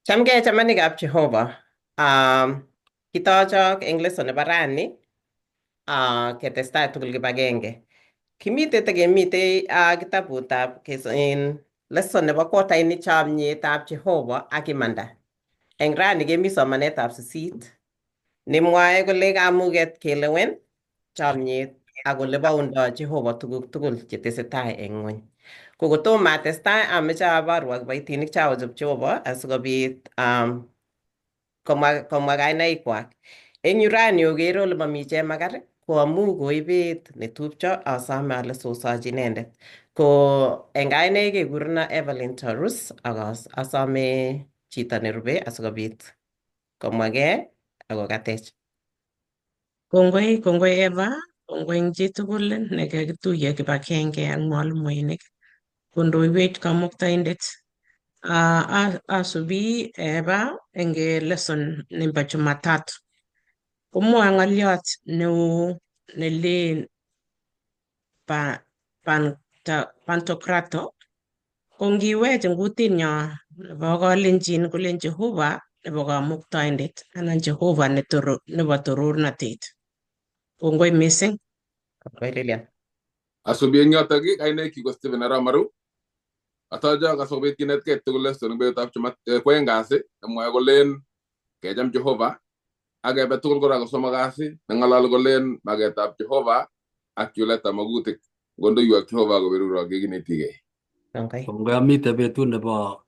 Chamgei chamanikab Jehova. Kitochok eng lesson nebo rani ketestai tugul kibagenge. Kimite tekemite kitabutab in lesson nebo quarter ini chomietab Jehova ak imanda. Eng rani kemi somanetab sisit nemwoe kole kamuget kelewen chomyet ak ole boundo Jehova tuguk tugul chetesetai eng ng'wony. Ko kotomo atestai ameche aborwok kiboitinik chaochop Jehova asikobit komwa kainaikwak. Eng yu rani okere ole mami chemakar ko amu koibet netupcho asome ale sosochi inendet. Ko eng kainaik kekureno Evelyn Tarus ak asome chito nerube asikobit komwagei akokatech. Kongoi, kongoi Eva, kongoi eng chitugul nekakituiye kibagenge ak mwalimuinik, kondoiwech kamuktaindet. Asubi Eva eng lesson nebo Jumatatu. Komwoe ng'oliot neo nelen Pantokrato ko ngiwech eng kutinyo nebo kalenjin kolen Jehova nebo kamuktaindet anan Jehova nebo torornatet. Kongoi mising. Kongoi Lilian. Asubi eng yotok kainaik ko Stephen Arap Maru. Atochok asikobit kinetkei tugul lesson eng betutab kwoeng kasi nemwoe kolen kecham Jehova ak kebe tugul kora kosomok kasi neng'ololi kolen maketab Jehova ak chuletab makutik. Ngondoiwok Jehova koberurok kekinetigei. Kongoi. Kongoi amite betut nebo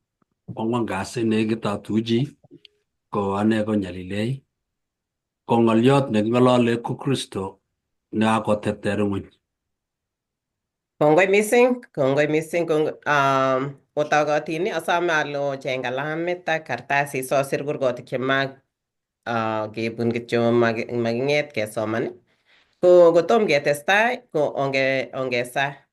kwangwan kasi nekitatuchi ko ane ko Nyalilei ko ng'oliot neking'olole ko Kristo nekakoterter ng'weny. Kongoi mising, kongoi mising, otokotin asome ale ocheng kalamit ak kartasit sosir kurgotik chema kebun kityo making'et kesoman. Ko kotom ketestai ko ongesa.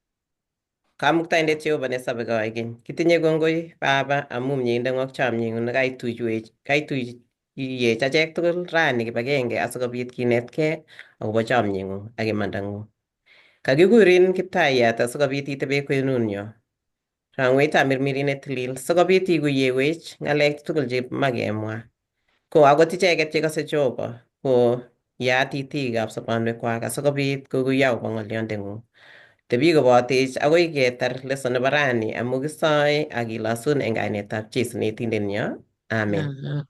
Kamuktaindet Jehova nesobe koikeny. Kitinye kongoi Baba amu miendong'ung ak chomyeng'ung nekaituiwech kaituiyech achek tugul rani kibagenge asikobit kinetkei akobo chomyeng'ung ak imandang'ung. Kakikurin Kiptayat asikobit itebe kwenunyo. Rangwech tamirmiriet netilil sikobit ikuyewech ng'alek tugul chemakemwa. Ko akot icheket chekose Jehova ko yaat itikab sobonwekwak asikobit kokuyo akobo ng'olyondeng'ung. Tebi kobotech akoi ketar lesson nebo rani amu kisoe ak kilosun eng kainetab Jesu netindenyo. Amen. Amen.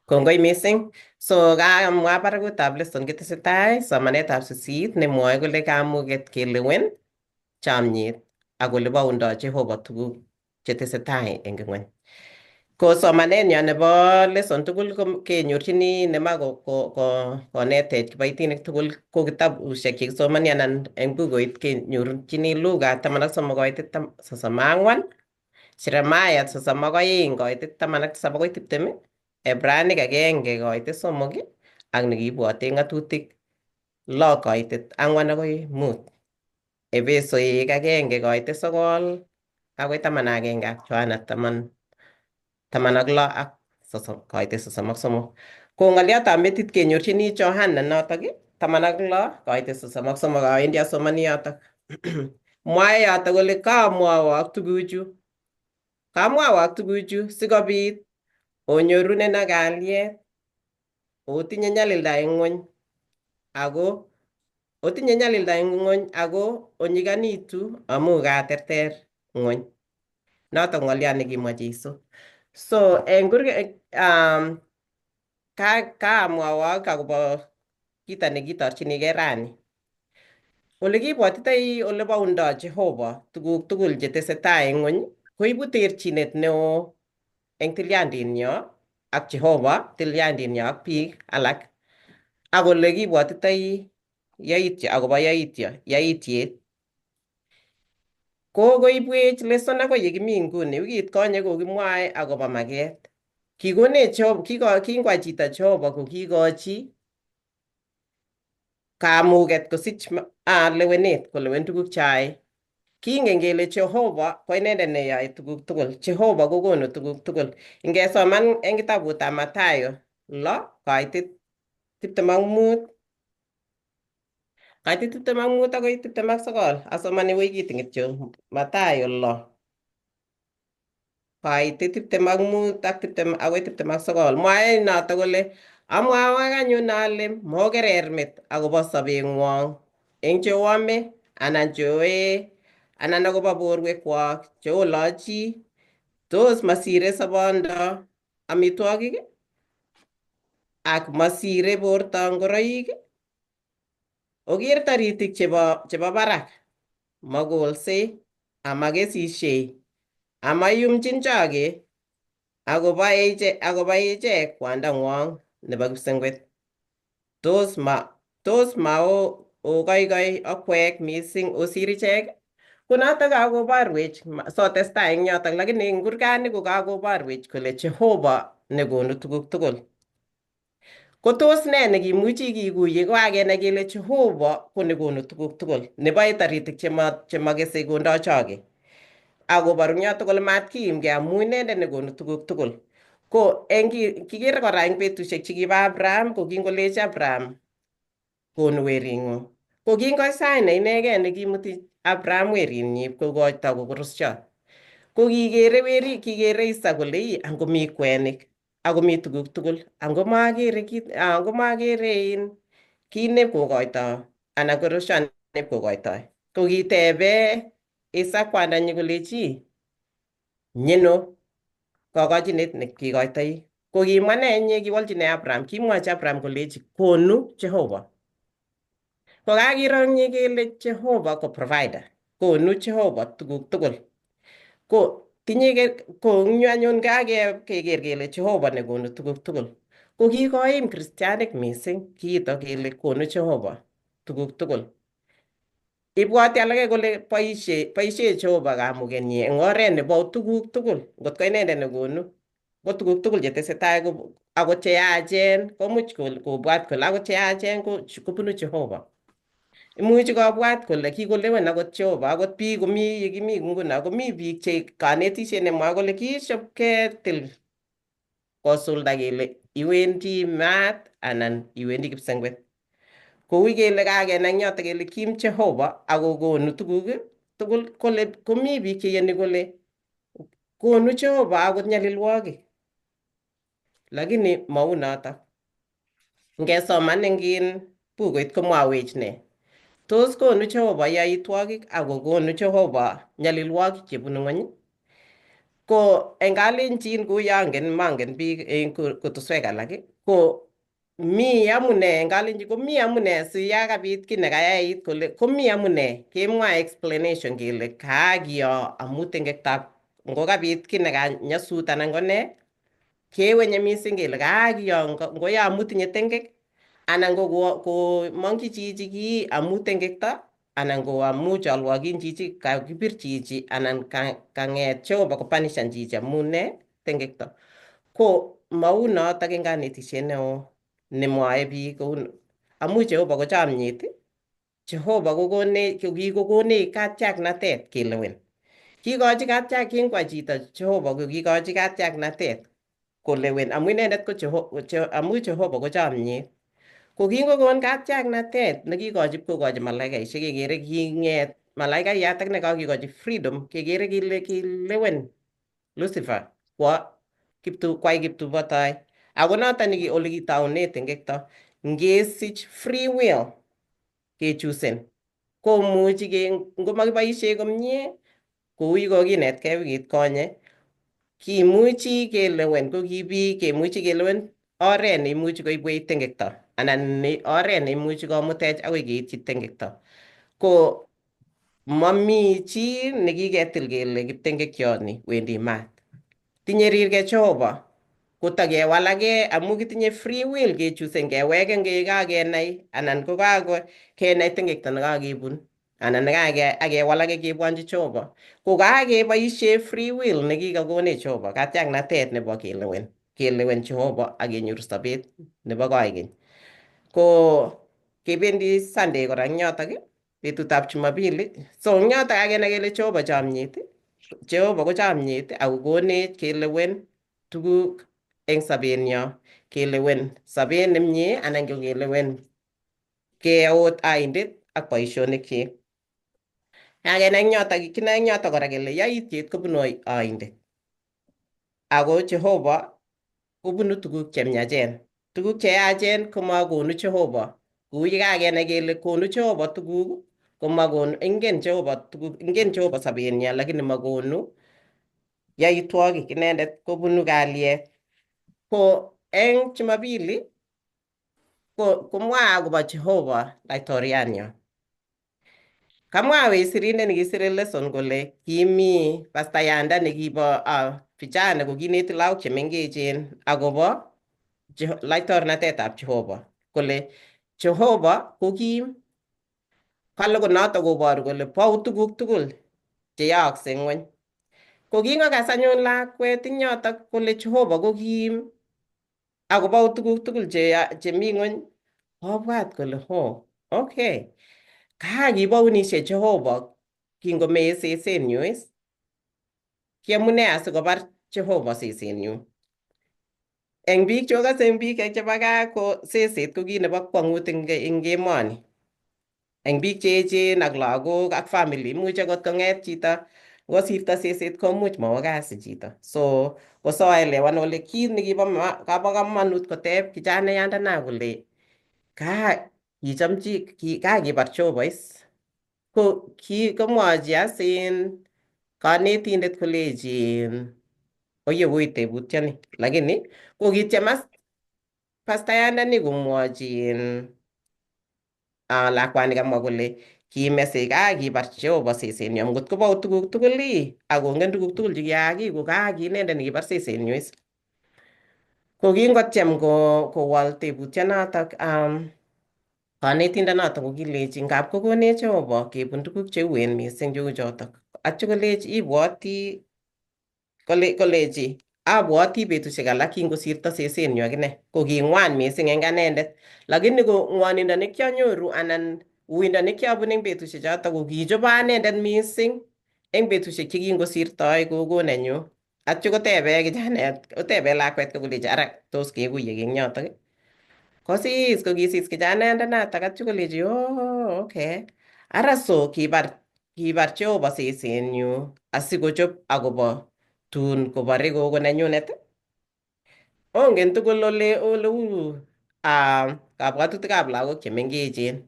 Kongoi mising. So kamwa barakutab lesson kitesetai somanetab sisit nemwoe kole kamuget kelewen chomyet ak ole boundo Jehova tuguk chetesetai eng ng'wony. Ko somanenyo nebo lesson tugul ko kenyorchini nema konetech kiboitinik tugul ko kitabushek chekisomoni anan eng bukuit kenyorchini Luka 13 koitit 34, Jeremiah 32 koitit 17 akoi 20, Ebranik 1 koitit 3 ak nekibwote ng'atutik 6 koitit 4 akoi 5. Efesoik 1 koitit 9 akoi 11 ak Yohana 16 ak 30 koitit 33. Ko ng'oliotab metit kenyorchini Johana notok 16 koitit 33 awendi asomani yotok. Mwae yotok kole kamwowok tuguchu. Kamwowok tuguchu sikobit onyoruneno kalyet otinye nyalilda eng ng'wony ako otinye nyalilda eng ng'wony ako onyikanitu amu katerter ng'wony. Notok ng'oliot nekimwa Jesu. So eng kurget kamwowok akobo kito nekitorchinigei rani. Ole kibwotitoi ole boundo Jehova tuguk tugul chetesetai eng ng'wony koibu terchinet neo eng tilyandinyo ak Jehova, tilyandinyo ak biik alak ak ole kibwotitoi yaityo akobo yaityo yaityet. Kokoibwech lesson akoi yekimi nguni. Wikit konye kokimwoe akobo maket. Kikonech Jehova, kingwa chito Jehova ko kikochi kamuget kosich lewenet kolewen tuguk cheyoe. Kingen kele Jehova ko inendet neyoe tuguk tugul. Jehova kokonu tuguk tugul. Ingesoman eng kitabutab Mathayo 6 koitit 25 koitit 25 akoi 29 asomani wikit kityo Mathayo 6. Koitit 25 ak 20 akoi 29. Mwae noto kole amwawok anyun ale mokerer met akobo sobeng'wong eng cheoame anan cheoee anan akobo borwekwok cheolochi. Tos masire sobondo amitwogik ak masire borto ngoroik? Oker taritik chebo barak makolsei amakesishei amayumchin choge akobae ichek kwandang'wong nebo kipsengwet. Tos ma okoikoi okwek mising osir ichek? Ko notok kakoborwech sotestai eng yotok lakini eng kurgani ko kakoborwech kole Jehova nekonu tuguk tugul. Ko tos ne nekimuchi kikuye ko kakenai kele Jehova ko nekonu tuguk tugul neboe taritik chemakese kondo choge. Akoboru eng yotok kole mat kiimgei amu inendet nekonu tuguk tugul. Ko eng kikere kora eng betusiek chekibo Abraham ko kingolechi Abraham konu wering'ung. Ko kingoit ne inegei nekimuti Abraham werinyi kokoito ko koroschot. Ko kikere weri kikere Isaac kole ii angomi kwenik akomi tuguk tugul angomokere kit angomokere in kit nepkokoito anan koroschot nepkokoitoi. Ko kitebe Isaac kwandanyi kolechi nyino kokochinet ne kikoitoi. Ko kimwa ne inye kiwolchi ne Abraham? Kimwochi Abraham kolechi konu Jehova. Ko kakiro inye kele Jehova ko provider. Konu Jehova tuguk tugul. Ko tinye ko eng yu anyun kakeker kele Jehova nekonu tuguk tugul. Ko kikoim kristianik mising kiito kele konu Jehova tuguk tugul. Ibwati alake kole boisie Jehova kamugenyi eng oret nebo tuguk tugul ngot ko inendet nekonu ko tuguk tugul chetesetai ko akot cheyachen komuch kobwat kole akot cheyachen kobunu Jehova. Imuchi kobwat kole kikolewen akot Jehova akot biik komi yekimi nguno komi biik che kanetishet nemwoe kole kiishop ketil kosulda kele iwendi maat anan iwendi kipsengwet. Kou kele kakenai eng yotok kele kim Jehova akokonu tuguk tugul kole komi biik cheyoni kole konu Jehova akot nyalilwogik. Lakini mau notok. Ngesoman eng in bukuit komwawech ne? Tos konu Jehova yaitwogik ako konu Jehova nyalilwogik chebunu ng'ony? Ko eng kalenjin kou angen mangen biik eng kutuswek alak ko mi amune eng kalenjin komi amune si ya kabit kiy nekayait kole komi amune kemwa explanation kele kaakiyo amu tengektab ngokabit kiy nekanyasut anan ko ne kewenye mising kele kaakiyo ngoya amu tinye tengek anan ko komongchi chichi kii amu tengekto anan ko amu cholwokin chichi kakibir chichi anan kang'et Jehova kopanishan chichi amu ne tengekto. Ko mau notok eng kanetishet neo nemwoe biik kou amu Jehova ko chomyet. Jehova kokonech kikokonech katiaknatet kelewen. Kikochi katiak kingwa chito Jehova ko kikochi katiaknatet kolewen amu inendet ko amu Jehova ko chomyet. Ko kingokon katiaknatet nekikochi pkokochi malaikaishek kekere king'et malaikayat ak nekakikochi freedom kekere kele kilewen Lucifer kwo kwai kiptubotoi. Ako noton ole kitoune tengekto. Ngesich free will kechusen komuchi ngomakiboisie komie kou yukokinetkei wikit konye kimuchi kelewen ko ki biik kemuchi kelewen oret neimuchi koibwech tengekto anan oret neimuchi komutech akoi keityi tengekto. Ko mami chi nekiketil kele kiptengekyoni wendi maat. Tinye rirge Jehova kotakewalake amu kitinye free will kechusen keweken kakenai anan ko kenai tengekto nekakebun anan akewalake kebwonchi Jehova. Ko kakeboisie free will nekikakonech Jehova katiaknatet nebo kelewen Jehova ak kenyor sobet nebo koikeny. Ko kebendi Sunday kora eng yotok betutab Jumapili. So eng yotok kakenai kele Jehova chomyet, Jehova ko chomyet ako konech kelewen tuguk eng sobenyo, kelewen sobet nemie anan ko kelewen keot aindet ak boisionikyik. Kakenai eng yotok, kinoe eng yotok kora kele yaityet kobunu aindet. Ako Jehova kobunu tuguk chemiachen. Tuguk cheyachen komakonu Jehova. Kou yekakenai kele konu Jehova tuguk komakonu, ingen Jehova tuguk, ingen Jehova sobenyin lakini makonu yaitwogik, inendet kobunu kalyet. Ko eng Jumapili ko komwae akobo Jehova laitorianyon. Kamwawech sirindet nekisire lesson kole kimi pastayanda nekibo vijana kokineti lagok chemengechen akobo laitornatetab Jehova kole Jehova ko kim. Kale ko notok koboru kole bou tuguk tugul cheyookse eng ng'weny. Ko kingokas anyun lakwet eng yotok kole Jehova ko kim akobou tuguk tugul chemi ng'weny, kobwat kole ho, okay, kakibounishe Jehova kingomee sesenyu is, kiamune asikobar Jehova sesenyu. Eng biik chokose eng biik chebo gaa ko seset ko kit nebo kwongut eng emoni. Eng biik cheechen ak lagok ak family imuch akot kong'et chito ngosirto seset komuch mawo kasi chito. So kosoelewan ole kit nekibo kabo komonut koteb kijanaiyandana kole ka kichomchi ka kibar Jehova is. Ko ki komwochi as in konetindet kolechi oye wui tebutyoni lakini kokityem as pastayandani komwochi in lakwani kamwa kole kime ka kibar Jehova sesenyu ngot kobou tuguk tugul ii akongen tuguk tugul chekiyaak ii ko ka ki inendet nekibar sesenyu is. Ko kingotyem kowol tebutyonotok konetindonotok kokilechi ngap kokonech Jehova kebun tuguk cheuen mising cheu chotok. Atyo kolechi ibwoti kolechi abwoti betusiek alak kingosirto sesenyu akine ko king'wan mising eng anendet lakini ko ng'wonindo nekianyoru anan uindo nekiabun eng betusiek chotok ko kichobo anendet mising eng betusiek chekingosirtoi gogo nenyu. Atyo kotebe kijanet kotebe lakwet kolechi ara tos kekuye eng yotok kosis kokisis kijanayandonotok atyo kolechi oh okay ara so kibar Jehova sesenyu asikochob akobo tun kobore gogo nenyunet. Ongen tugul ole u kabwatutikab lagok chemengechen.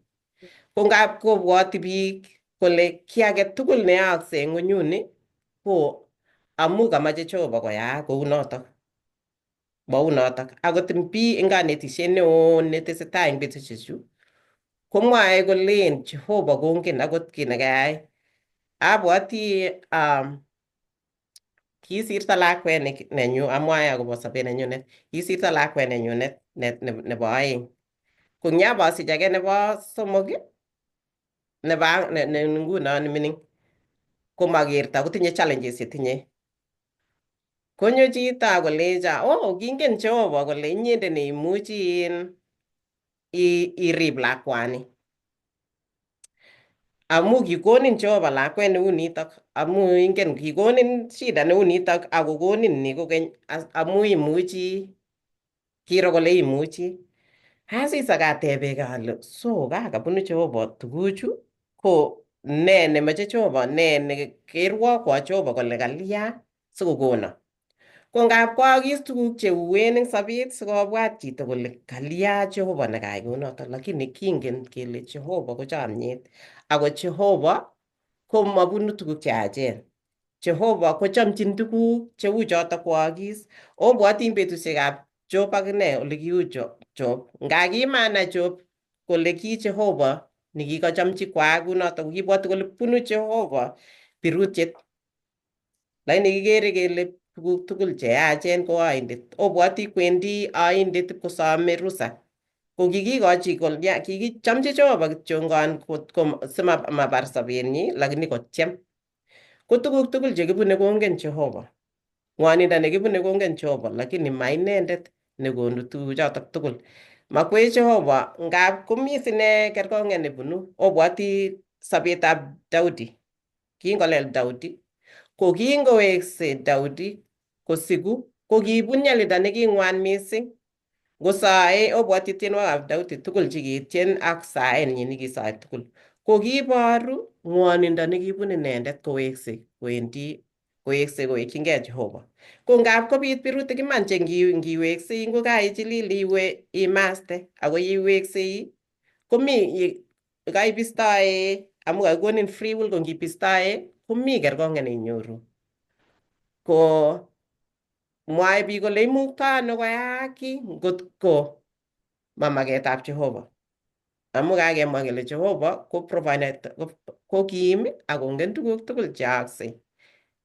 Ko ngap kobwoti biik kole kiy age tugul neyookse eng ng'wenyuni ko amu kamache Jehova koyaak kounotok. Maunotok. Akot eng biik eng kanetishet neo netesetai eng betusiechu komwae kolen Jehova kongen akot kiy nekayai. Abwoti kisirto lakwet nenyu amwae akobo sobet nenyunet kisirto lakwet nenyunet nebo aeng. Ko ngyabosich age nebo somok nebo nguno nemining komakerto kotinye challenges chetinye. Konyo chito akolecho oh kingen Jehova kole inyendet neimuchi irib lakwani. Amu kikonin Jehova lakwet neu nitok amu ingen kikonin shida neu nitok akokonin ni kokeny amu imuchi kiro kole imuchi. Asis akatebeke ale so kakabunu Jehova tuguchu ko ne nemoche Jehova ne nekerwokwo Jehova kole kalya sikokono. Ko ngap koakis tuguk cheuen eng sobet sikobwat chito kole kalya Jehova nekayai kounotok lakini kingen kele Jehova ko chomyet ako Jehova ko mabunu tuguk cheyachen. Jehova kochomchin tuguk cheu chotok koakis. Obwoti eng betusiekab Job akine ole kiu Job. Nga kimanai Job kole ki Jehova nikikochomchi kwaak kunotok kibwoti kole bunu Jehova birutiet. Lakini kikere kele tuguk tugul cheyachen ko oindet. Obwoti kwendi oindet ipkosome rusa. Ko kikikochi kikichomchi Jehova kityongon simabar sobenyi lakini kotyem. Ko tuguk tugul chekibune kongen Jehova. Ng'wonindo nekibune kongen Jehova lakini ma inendet nekonu tuguchotok tugul. Makwech Jehova ngap komi sine kerkong'et nebunu. Obwoti sobetab Daudi. Kingolel Daudi ko kingowekse Daudi kosiku ko kibun nyalilda neking'wan mising. Ngosae obwoti tienwogikab Daudi tugul chekitien ak saenyin nekisoe tugul. Ko kiboru ng'wonindo nekibun inendet kowekse kowendi Koweksei kowekyingei Jehova. Ko ngap kobit birutik iman che ngiweksei ngokaichilil iwe imaste ako yeweksei komi kaibistoe amu kakikonin free will ko ngibistoe komi kerkong'et neinyoru. Ko mwae biik kole imukto ano koyaak kiy ngotko ma maketab Jehova. Amu kakemwa kele Jehova ko provider ko kim akongen tuguk tugul cheaaksei.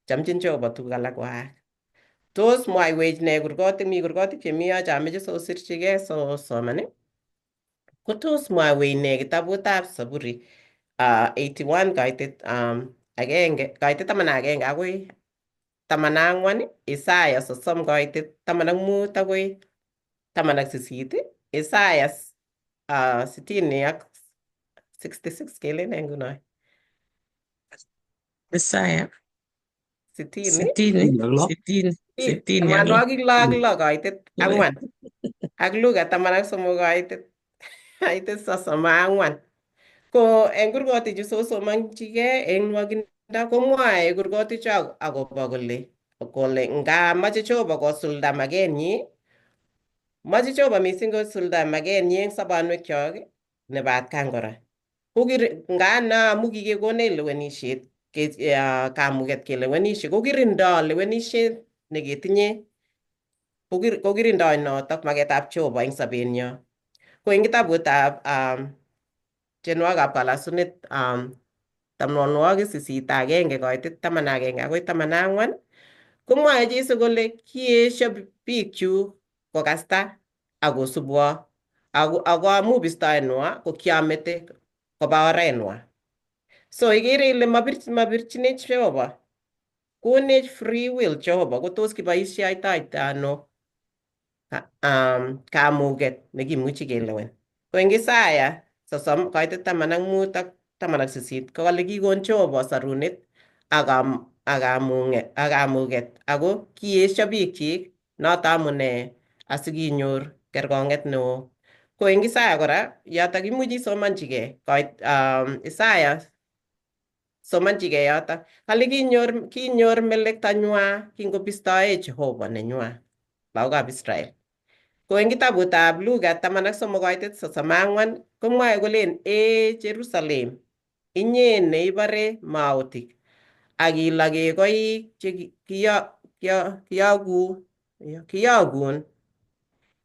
Chamchin Jehova tuguk alak koaak. Tos mwaiwech ne kurgotik, mi kurgotik chemi yo chameche sosirchigei sosoman ko tos mwaiwech ne kitabutab Zaburi 81 kaitet agenge kaitet 11 akoi 14, Isaya 30 kaitet 15 akoi 18, Isaya 60 ak 66 kelen ne nguno? Isaya 60 60 60 66. 66 kaitet 4 ak Luka 13 kaitet 34. Ko en kurgotichu sosomonchigei en nwokindo komwoe kurgotichu akobo kole nga moche Jehova kosulda makenyi, moche Jehova mising kosulda makenyi en sobonwekyok nebo atkan kora. Ko nga amu kikekonech lewenisiet kamuket kelewenishe ko kirindo lewenisiet neketinye ko kirindoi notok maketab Jehova en sobenyo. Ko en kitabutab tienwogikab kalasunet 81 kaitet 11 akoi 14 komwoe Jesu kole kiesio biikchuk kokasta akosubwo ako amu bistoenwa ko kiamete koba orenwa. So ikere ile mabirchinech Jehova, konech free will Jehova ko tos kiboisioitoito ano kamuket nekimuchi kelewen. Ko eng Isaya 30 kaitet 15 ak 18 ko kale kikon Jehova sorunet ak kamuket ako kiesio biikchik noto amune asikinyor kerkong'et neo. Ko eng Isaya kora yotok imuchi isomonchigei Isaya somonchigei yotok kale kinyor melektanywa kingobistoe Jehova nenywa lagokab Israel. Ko eng kitabutab Luka 13 kaitet 34 komwoe kolen ee Jerusalem inye neibore maotik ak iloke koik che kiyokun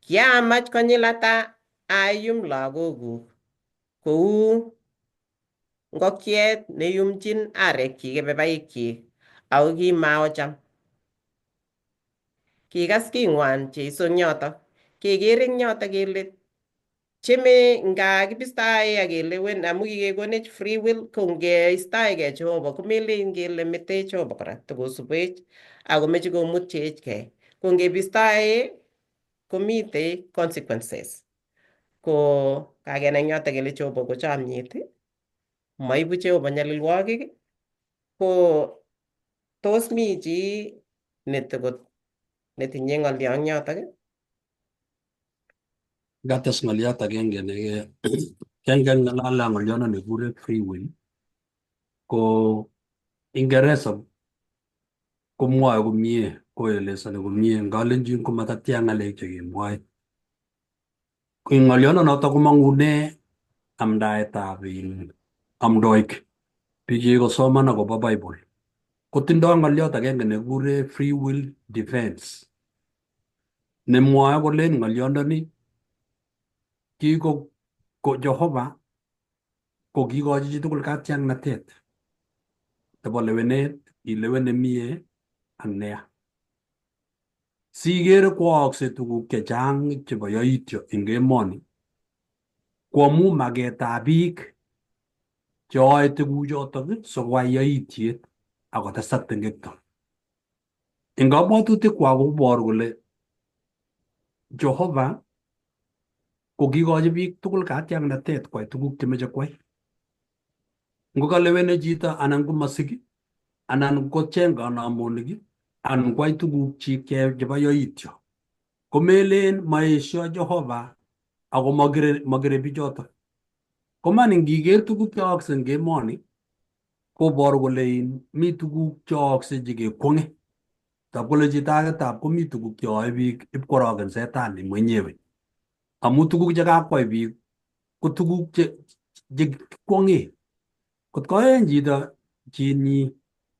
kiamach konyil ata ayum lagokuk kou ngokiet neyumchin arekyik kebebaikchik ako kimaocham. Kikas king'wan Jesu eng yotok. Kekere eng yotok kele cheme nga kibistoe ak kelewen amu kikekonech free will ko ngeistoegei Jehova komelen kele metech Jehova kora tokosubech akomeche komutchechgei. Ko ngebistoe komitei consequences. Ko kakenai eng yotok kele Jehova ko chomyet, maibu Jehova nyalilwogik, ko tos mi chi netinye ng'olyo eng yotok? Kates ng'olyot agenge ne kengen ng'alale ng'olyondo nekikuren free will ko Ingeresa komwoe komie koelesoni komie ngalenjin komatatya ng'alek chekemwoe. Ko ng'olyondo notok komong'une amdaetab amdoik biik chekikosoman akobo Bible kotindoi ng'olyot agenge nekikure free will defense nemwoe kolen ng'olyondoni kiko ko Jehova ko kikochi chitugul katiaknatet nebo lewenet ilewen nemie ak neya. Sikere kwookse tuguk chechang chebo yoityo eng emoni ko amu maketab biik cheyoe tuguchotok sikoyai yoityet akotesak tengekto. Eng kabwatutikwak koboru kole Jehova ko kikochi biik tugul katiaknatet kwai tuguk chemeche kwai. Ngokaleweni chito anan komasik anan kocheng kanamonik anan kwai tuguk chik chebo yoityo komelen maesio Jehova ako makere bichotok. Koman ngiker tuguk cheyookse eng emoni Koboru kole in mi tuguk cheyookse chekekwong'e. Tab kole chito age tab komi tuguk cheyoe biik ipkworoken setani mwenyewe. Amu tuguk chekakwai biik ko tuguk che kikwong'e. Kot koen chito chinyi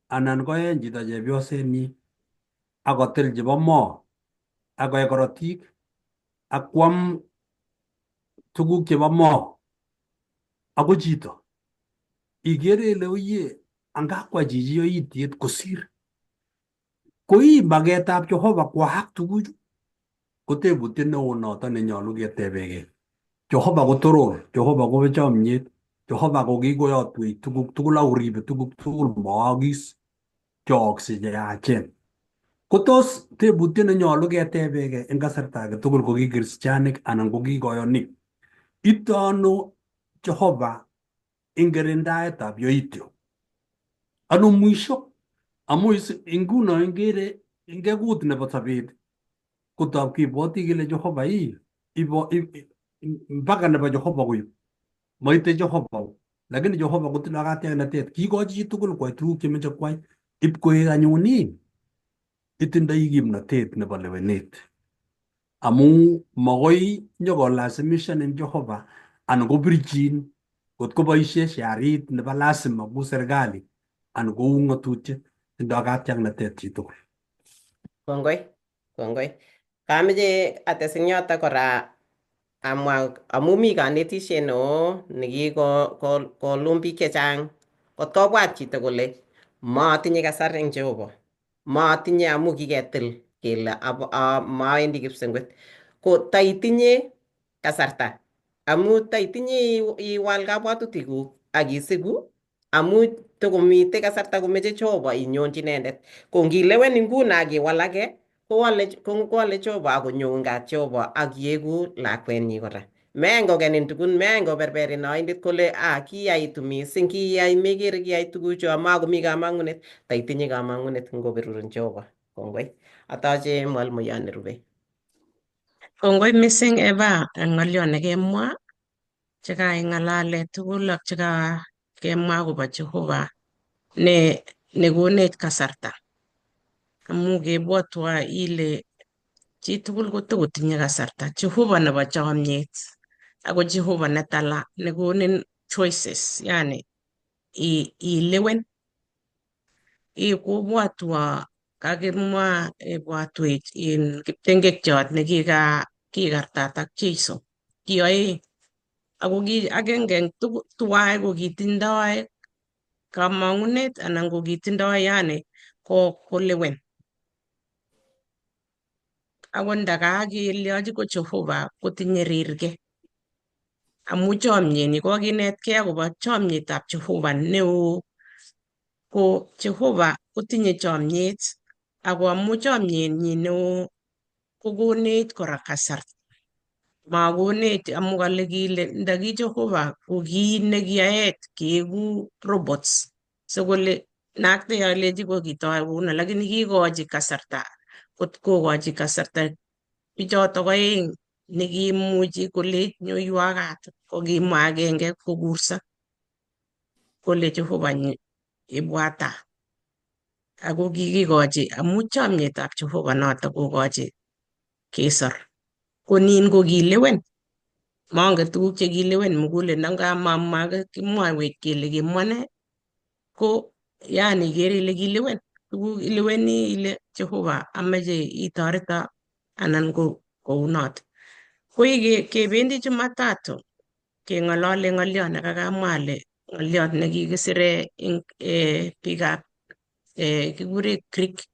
anan koen chito chepyosenyi akotil chebo moo akoe korotik akwam tuguk chebo moo ako chito ikere ile oye angakwai chichi yoityet kosir koi maketab Jehova kwaak tuguchu ko tebutiet neo noto nenyolu ketebegei. Jehova ko toror, Jehova ko chomyet, Jehova ko kikoyotwech tuguk tugul ak koribe tuguk tugul mookis chookse cheyachen. Ko tos tebutiet nenyolu ketebegei en kasarta age tugul ko ki kristianik anan ko ki koyonik. Ite ano Jehova eng kirindaetab yoityo? Ano mwisho? Amu nguno ingere ingekut nebo sobet kotab kibwoti kele Jehova ii ibo mpaka nebo Jehova koyu moite Jehova lakini Jehova kotindoi katiaknatet kiikochi chitugul kwai tuguk chemeche kwai ip koek anyun ii itindoi kimnatet nebo lewenet amu makoi nyokolasimishanin Jehova anan kopirchin kot koboisie sharit nebo lazima kou serikali anan kou ng'atutiet tindoi katiaknatet chitugul. Kongoi, kongoi. Kameche ates eng yoto kora amwa amu mi kanetishet neo nekikolum biik chechang. Kot kobwat chito kole matinye kasar eng Jehova, matinye amu kiketil kele mawendi kipsengwet. Ko taitinye kasarta amu taitinye iwal kabwatutikuk ak isiku amu tokomite kasarta komeche Jehova inyonchi inendet. Ko ngilewen nguno ak iwalake kowale kowale Jehova akonyoun kat Jehova ak ieku lakwenyi kora. Mengokenin tugun, mengoberberin oindet kole ah kiyaitu mising, kiyai mekere kiyai tuguchu amakomi kamang'unet. Taitinye kamang'unet ngoberurin Jehova. Kongoi. Atache mwalimuyat nerube. Kongoi mising Eva eng ng'olyo nekemwa chekaing'alale tugul ak chekakemwa akobo Jehova ne nekonech kasarta. Amu kebwotwa ile chitugul kotokotinye kasarta. Jehova nebo chomyet ako Jehova netala nekonin choices, yani ilewen. Kobwotwa kakimwa ibwatwech in kiptengekchot nekika kikartat ak Jeiso. Kiyoe ako ki agenge eng tuwai ko kitindoi kamang'unet anan ko kitindoi yani ko kolewen. Ako ndakakelyochi ko Jehova kotinye rirge. Amu chomyenyi kokinetkei akobo chomyetab Jehova neo. Ko Jehova kotinye chomyet ako amu chomyenyi neo kokonech kora kasarta. Makonech amu kale kile ndaki Jehova ko ki nekiyaet keeku robots. So kole nakte alechi ko kitoi kouno lakini kikochi kasarta kot kokochi kasarta bichotok oeng nekiimuchi kolech nyoiwa kat ko kimwa agenge kokurso kole Jehova ibwata ako kikikochi amu chomyetab Jehova noto kokochi kesor. Ko nin ko kilewen mongen tuguk chekilewen muguleldo ngamamwa kimwowech kele kimwa nee ko yani ikere ile kilewen tuguk ileweni ile Jehova ameche itoreto anan ko kounoto. Koi kebendi Jumatatu keng'olole ng'oliot nekakamwa ale ng'oliot nekikisire eng biikab kikure Greek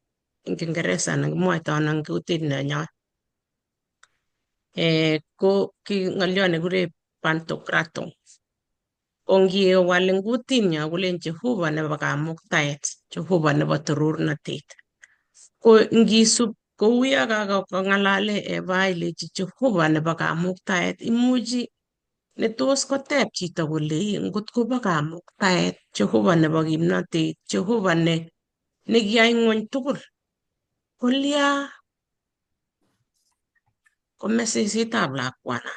eng Kiingereza anan kimwoito ano eng kutit nenyon. Ko ki ng'oliot nekikure Pantokrator. Ko ngiwal eng kutinyo kolen Jehova nebo kamuktaet, Jehova nebo torornatet. Ko ngisub kou yo kakong'alale Eva ilechi Jehova nebo kamuktaet imuchi netos koteb chito kole ngot kobo kamuktaet Jehova nebo kimnotet, Jehova ne nekiyai ng'wony tugul kolya kome sesetab lakwana.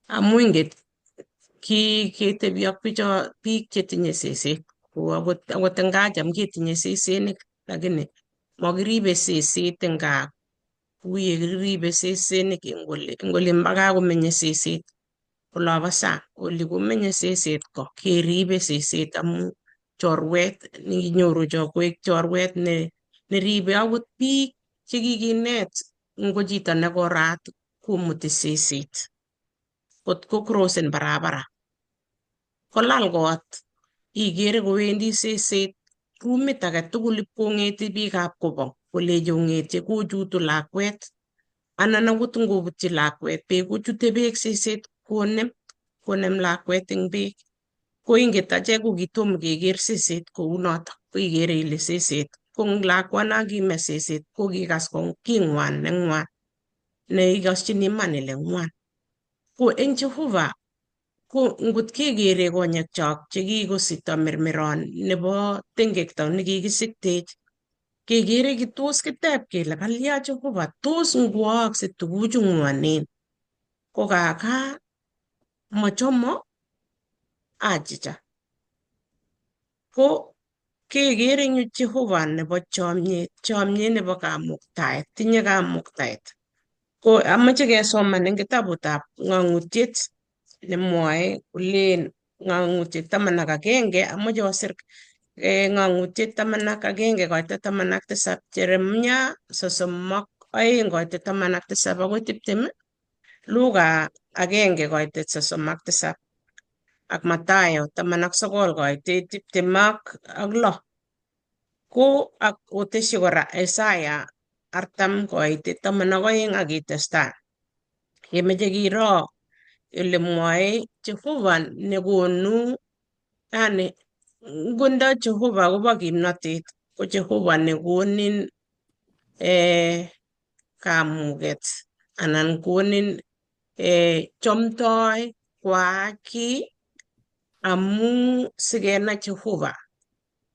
Amu inget ki ketebi ak bicho biik chetinye seset Ko akot eng gaa cham ketinye sesenik lakini mokiribe seset eng gaa kou yekiribe sesenik eng olimbo gaa komenye seset olobo sang. Oli komenye seset ko keribe seset amu chorwet nekinyoru cho koek chorwet neribe akot biik chekikinet ngo chito nekorat komuti seset kot ko crossen barabara kolal kot ikere kowendi seset rumit age tugul ipkong'eti biikab kobong kolechi ong'etye kochutu lakwet anan akot ngobutyi lakwet beek kochute beek seset konem lakwet eng beek. Ko inget achek ko kitom keker seset kounotok ko ikere ile seset ko lakwana kime seset ko kikas ko king'wan neng'wan neikoschini iman ile ng'wan. Ko eng Jehova ko ngot kekere konyekchok chekikosito mirmiron nebo tengekto nekikisiktech kekere tos kiteb kele kalya Jehova tos ngwookse tuguchu ng'wonen ko kaka mochomo achicha. Ko kekere eng yu Jehova nebo chomyet, chomyet nebo kamuktaet, tinye kamuktaet. Ko amoche kesoman eng kitabutab ng'ang'utiet nemwoe kolen ng'ang'utiet 11, amoche osir ng'ang'utiet 11 koita 17, Jeremia 32 koita 17 akoi 20, Luka 1 koita 37 ak Mathayo 19 koite 26. Ko ak otesyi kora Isaya 40 koite 12 ak itestai. Kemeche kiro ele mwoe Jehova nekonu yani ngondo Jehova kobo kimnotet ko Jehova nekonin kamuket anan konin chomtoi kwaak kiy amu sikenai Jehova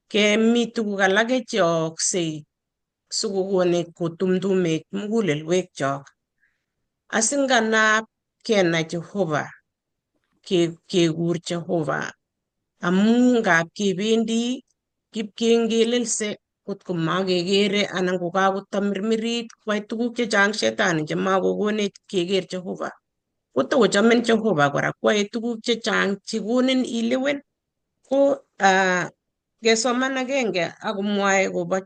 kemi tuguk alake cheooksei sikokonech kotumtumech mugulelwekchok asinganap kenai Jehova kekur Jehova amu ngap kebendi kipkengelelse kotko makekere anan kokakotamirmirit kwai tuguk chechang shetani chemakokonech keker Jehova. Kotokochomin Jehova kora kwae tuguk chechang chekonin ilewen. Ko kesoman agenge akomwoe kobo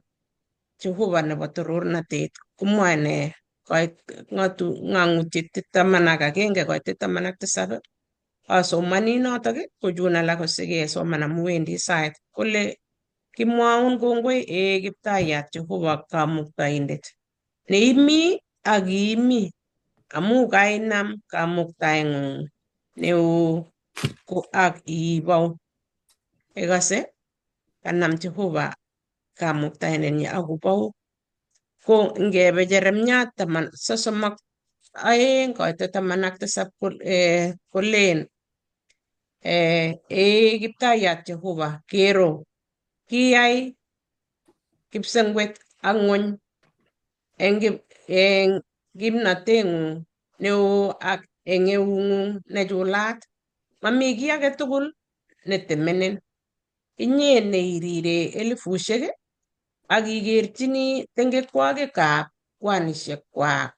Jehova nebo torornatet komwoe ne koit ng'ang'utiet 11 koit 17 asomani notok kochun alak kosikesoman amu wendi sait kole kimwaun kongoi ee Kiptayat Jehova kamuktaindet neimi ak kiimi amu kainam kamuktaeng'ung neo ko ak iibou. Ikose kanam Jehova kamuktaindenyi akobou. Ko ngebe Jeremia 32 koita 17 kolen ee Kiptayat Jehova kero kiyai kipsengwet ak ng'wony eng kimnateng'ung neo ak eng eung'ung nechulat. Mami kiy age tugul netemenen. Inye neirire elifushek ak ikerchini tengekwokikab kwanishek kwak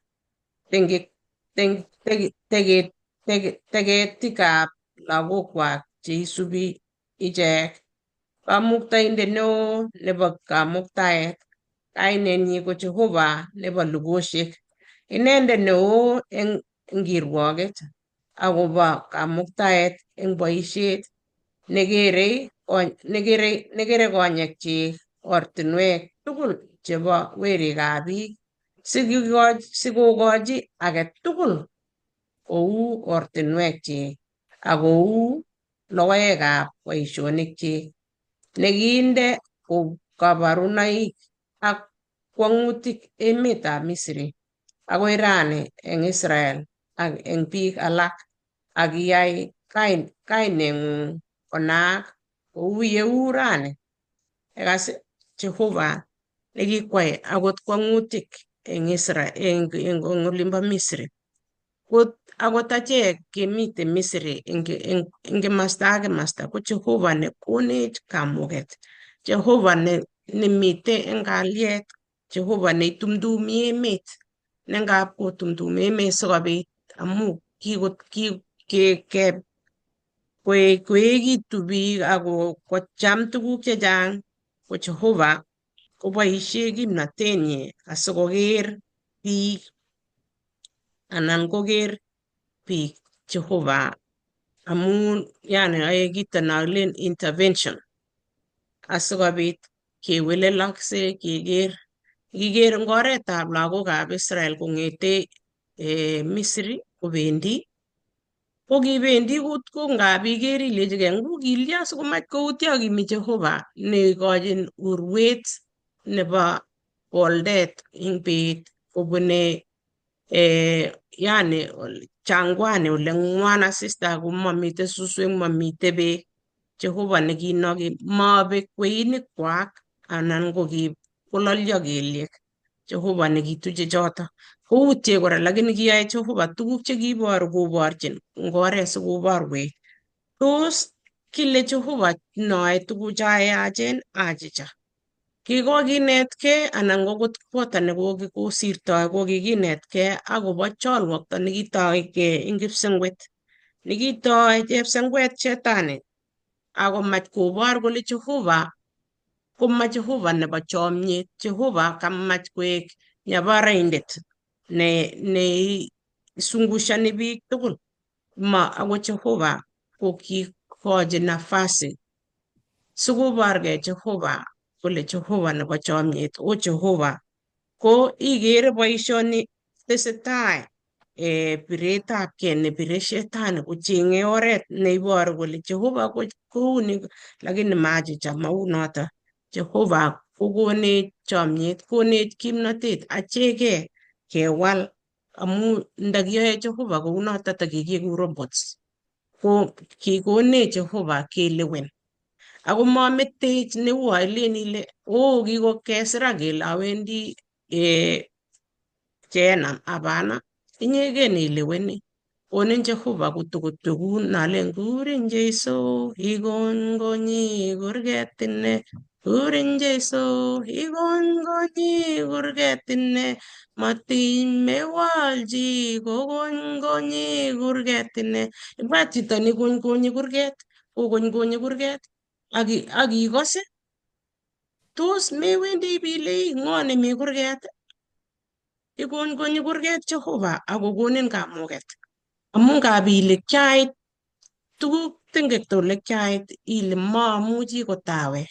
tegetikab lagokwak cheisubi ichek. Kamuktaindet neo nebo kamuktaet kainenyi ko Jehova nebo lugoshek. Inendet neo eng kirwoket akobo kamuktaet eng boisiet nekere konyekchik ortinwek tugul chebo werikab biik sikokochi age tugul kou ortinwekchik ak kou logoekab boisionikchik nekinde kabarunoik ak kwong'utik emetab Misri akoi rani eng Israel ak eng biik alak ak iyai kaineng'ung konaak kou yeu rani. Ikas Jehova nekikwai akot kwong'utik eng Israel eng olimbo Misri. Ko akot achek kemite Misri eng kimasta ak kimasta ko Jehova ne konech kamuget. Jehova ne nemite eng kalyet, Jehova neitumdumi emet, ne ngap kotumdum emet sikobit amu koekitu biik ak kocham tuguk chechang ko Jehova koboisie kimnatenyi asikoker biik anan koker biik Jehova amun yani yoe kito nokilen intervention asikobit kewelelokse keker kiker eng oretab lagokab Israel kong'ete Misri kobendi ko kibendi ko ngap iker ilechigei ngu kilya sikomach koutyo kimi Jehova neikochin urwet nebo boldet eng bet kobune yani jangwani ole ng'wan asista komamite suswek mamite beek. Jehova nekinoki mabek kweinik kwak anan ko kololyo kelyek. Jehova nekituche choto. Koutye kora lakini kiyoe Jehova tuguk chekiiboru koborchin eng oret sikoborwech. Tos kile Jehova noe tugucho yachen achicha. Kikokinetkei anan ko quarter nekokosirtoi kokikinetkei akobo cholwokto nekitoigei eng kipsengwet. Nekitoi chepsengwet shetani akomach kobor kole Jehova koma Jehova nebo chomyet. Jehova kamach koek nyabaraindet ne neisungushani biik tugul. Ma ako Jehova ko kikochi nafasi sikoborgei Jehova kole Jehova nebo chomyet. O Jehova ko ikere boisioni tesetai biretabkei nebire shetani kochenge oret neiboru kole Jehova ko kouni lakini machicha mau noto. Jehova kokonech chomyet, konech kimnotet acheke kewal amu ndakiyoe Jehova kounoto takikiegu robots. Ko kikonech Jehova kelewen. Ako mametech neu ailen ile oh kikokesira kele awendi Jehanamu. Hapana, inyegei neileweni. Konin Jehova kotokotwegun nalen kurin Jeiso igongonyi kurget ine kurin Jeiso igongonyi kurget ine matimewolchi kogongonyi kurget ine. Ibwat chito nikonykonyi kurget, kokonykonyi kurget ak akikose tos mewendi ibile ng'o nemi kurget? Igongonyi kurget Jehova akokonin kamuget. Amu ngap ile kiait tuguk tengekto ole kiait ile maamuchi kotawek.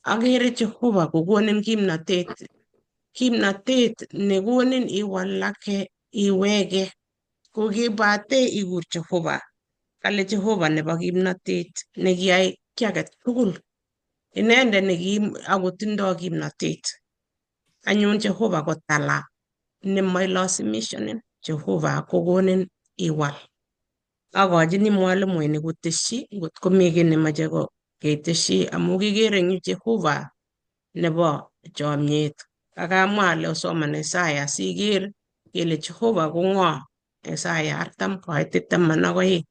Akere Jehova kokonin kimnatet, kimnatet nekonin iwalake iweke. Kokibate ikur Jehova. Kale Jehova nebo kimnatet nekiyai kiy age tugul. Inendet nekim akotindoi kimnatet. Anyun Jehova ko tala nemoilasimishanin. Jehova kokonin iwal. Akochini mwalimuinik kotesyi ngot komi kiy nemoche ketesyi amu kikere eng yu Jehova nebo chomyet. Kakamwa ale osoman Isaya siker kele Jehova ko ng'o. Isaya 40 koitit 12.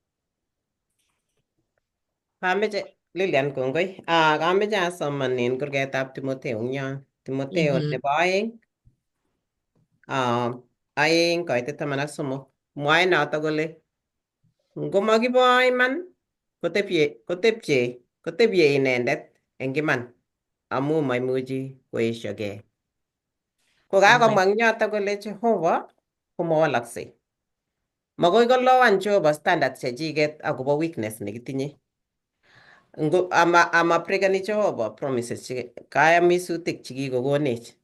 Kameche Lilian kongoi. Kameche asomanin kurgetab Timotheo eng yon. Timotheo nebo 2 2 koitit 13. Mwae noto kole ngomakibo iman kotebye inendet eng iman amu maimuchi koesiogei. Ko kakomwa eng yoto kole Jehova komawalaksei. Makoi kolowan Jehova standards chechiket akobo weakness nekitinye. Ngo ama brekeni Jehova promises che kayamisutik chekikokonech.